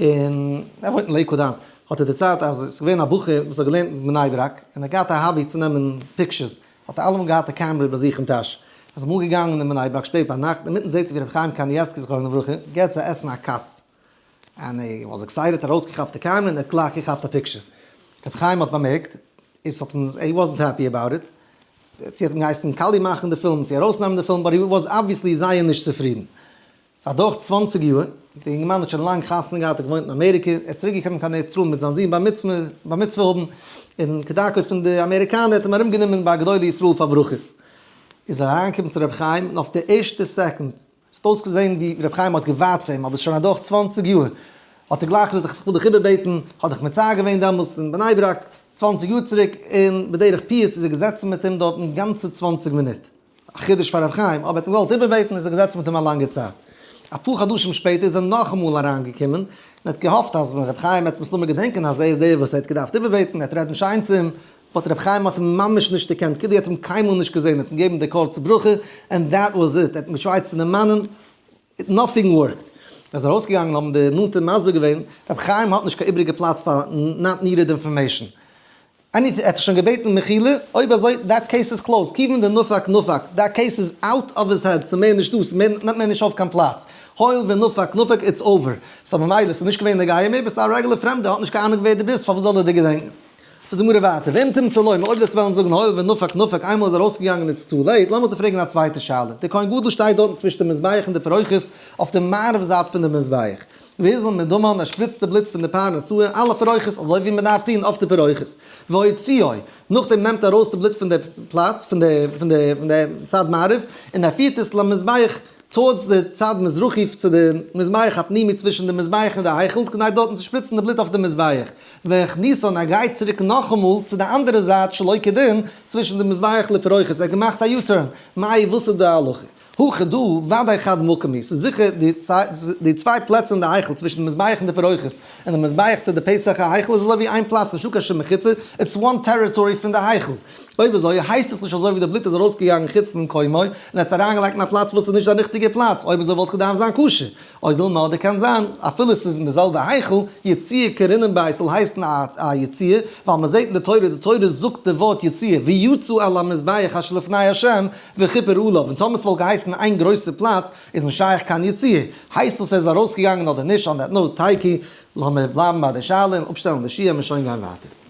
[SPEAKER 1] און ער וואוינט אין לעיקוואד היינט, האט ער דערציילט אז עס איז געווען א בחור וואס האט געלערנט אין בני ברק, און ער האט געהאט א hobby צו נעמען pictures, האט ער אלעמאל געהאט א קעמרע ביי זיך אין טאש, איז אמאל געגאנגען אין בני ברק שפעט ביינאכט, אינמיטן זעט ער ווי רבי חיים קאניעווסקי זכרונו לברכה געבט צו עסן א קאץ, און ער was excited, ארויסגעכאפט די קעמרע און ער האט גלייך געכאפט א picture, רבי חיים האט באמערקט, עס האט אים, he wasn't happy about it, צו האט אים געהייסן קאליע מאכן די פילם, צו ארויסנעמען די פילם, but he was obviously זייער נישט צופרידן. ס'איז אדורך 20 יאר, דער אינגערמאן האט שוין לאנג חתונה געהאט און געוואוינט אין אמעריקע, ער איז צוריק געקומען קיין ארץ ישראל מיט זיין זון בר מצוה בר מצוה האבן, און כדרכו פון די אמעריקאנער האט אים ארום גענומען ביי גדולי ישראל פאר ברכות. איז ער אריינגעקומען צו רבי חיים, און אויף די ערשטע second, ס'האט אויסגעזען ווי רבי חיים האט געווארט פאר אים, אבער ס'איז שוין אדורך 20 יאר, האט ער גלייך געזאגט איך וויל דיך איבערבעטן, כ'האב דיך מצער געווען דעמאלס אין בני ברק, 20 יאר צוריק, און בדרך פיוס איז ער געזעצן מיט אים דארטן גאנצע 20 מינוט. א חידוש פאר רבי חיים, אבער ער האט אים געוואלט איבערבעטן איז ער געזעצן מיט אים א לאנגע צייט. אפאר חדשים שפעטער איז ער נאכאמאל אריינגעקומען, און האט געהאפט אז ווען רבי חיים וועט מסתמא געדענקען אז ער איז דער וואס ער האט געדארפט איבערבעטן, ער וועט רעדן שיין צו אים, but רבי חיים האט אים ממש נישט דערקענט, כאילו ער האט אים קיינמאל נישט געזען, ער האט אים געגעבן די קורצע ברכה, and that was it, ער האט אים געטרייט צו דערמאנען, nothing worked. ער איז ארויסגעגאנגען האבן די נאנטע מסביר געווען, רבי חיים האט נישט קיין איבריגע פלאץ פאר not needed information. עני ער האט שוין געבעטן מחילה, אויב אזוי that case is closed, כיוון דנפק נפק, that case is out of his head, ס'מער נישט דא, ס'מער נעמט מער נישט אויף קיין פלאץ, הואיל ונפק נפק it's over, so ממילא ס'איז נישט געווען נוגע מער, ביסט א רעגולער פרעמדער האט נישט קיין אהנונג ווער דו ביסט פארוואס זאל ער דיר געדענקן. זאגט די גמרא ווייטער, ואם תמצא לומר, אויב דאס וועלן זאגן הואיל ונפק נפק איינמאל איז ארויסגעגאנגען it's too late, לאמיר דיר פרעגן א צווייטע שאלה, דער כהן גדול שטייט דארטן צווישן די מזבח און די פרוכת אויף די מערב זייט פון די מזבח, והזיל מדמן, ער שפריצט די בלוט פון די פר נסוע על הפרוכת, אזוי ווי מען דארף טון אויף די פרוכת, והוציאו, נאכדעם נעמט ער ארויס די בלוט פון די פלאץ, פון די פון די פון די צד מערב, און ער פירט עס למזבח, towards די צד מזרחי צו די מזבח הפנימי צווישן די מזבח און די היכל, כדי דארטן צו שפריצן די בלוט אויף די מזבח. והכניסן, ער גייט צוריק נאכאמאל צו די אנדערע זייט שלא כדין, צווישן די מזבח לפרוכת, ער האט געמאכט א U-turn, מאי וואס איז די הלכה? הכא דא, ודאי חד מקום הוא, ס'איז זיכער די צוויי פלעצער אין די היכל צווישן די מזבח און די פרוכת, און די מזבח צו די פתח ההיכל איז אזוי ווי איין פלאץ נישטא קיין שום מחיצה, it's one territory פון די היכל. אויב אזוי הייסט עס נישט אזוי ווי די בלוט איז ארויסגעגאנגען חוץ ממקומו און האט עס אריינגעלייגט אין א פלאץ וואס איז נישט זיין ריכטיגע פלאץ, אויב אזוי וואלט געדארפט זיין כשר. או דילמא אדער קען זיין אפילו עס איז אין די זעלבע היכל, יציאה קרינן ביה ס'זאל הייסן א יציאה, ווייל מען זעט אין די תורה, די תורה זאגט די ווארט יציאה, ויצא אל המזבח אשר לפני ה' וכיפר עליו, און טאמער ס'וואלט געהייסן איין גרויסע פלאץ איז נישט שייך קיין יציאה, הייסט דאס ער איז ארויסגעגאנגען אדער נישט, on that note, תיקו, לאמיר בלייבן ביי די שאלה און אפשטעלן די שיעור און שוין גיין ווייטער.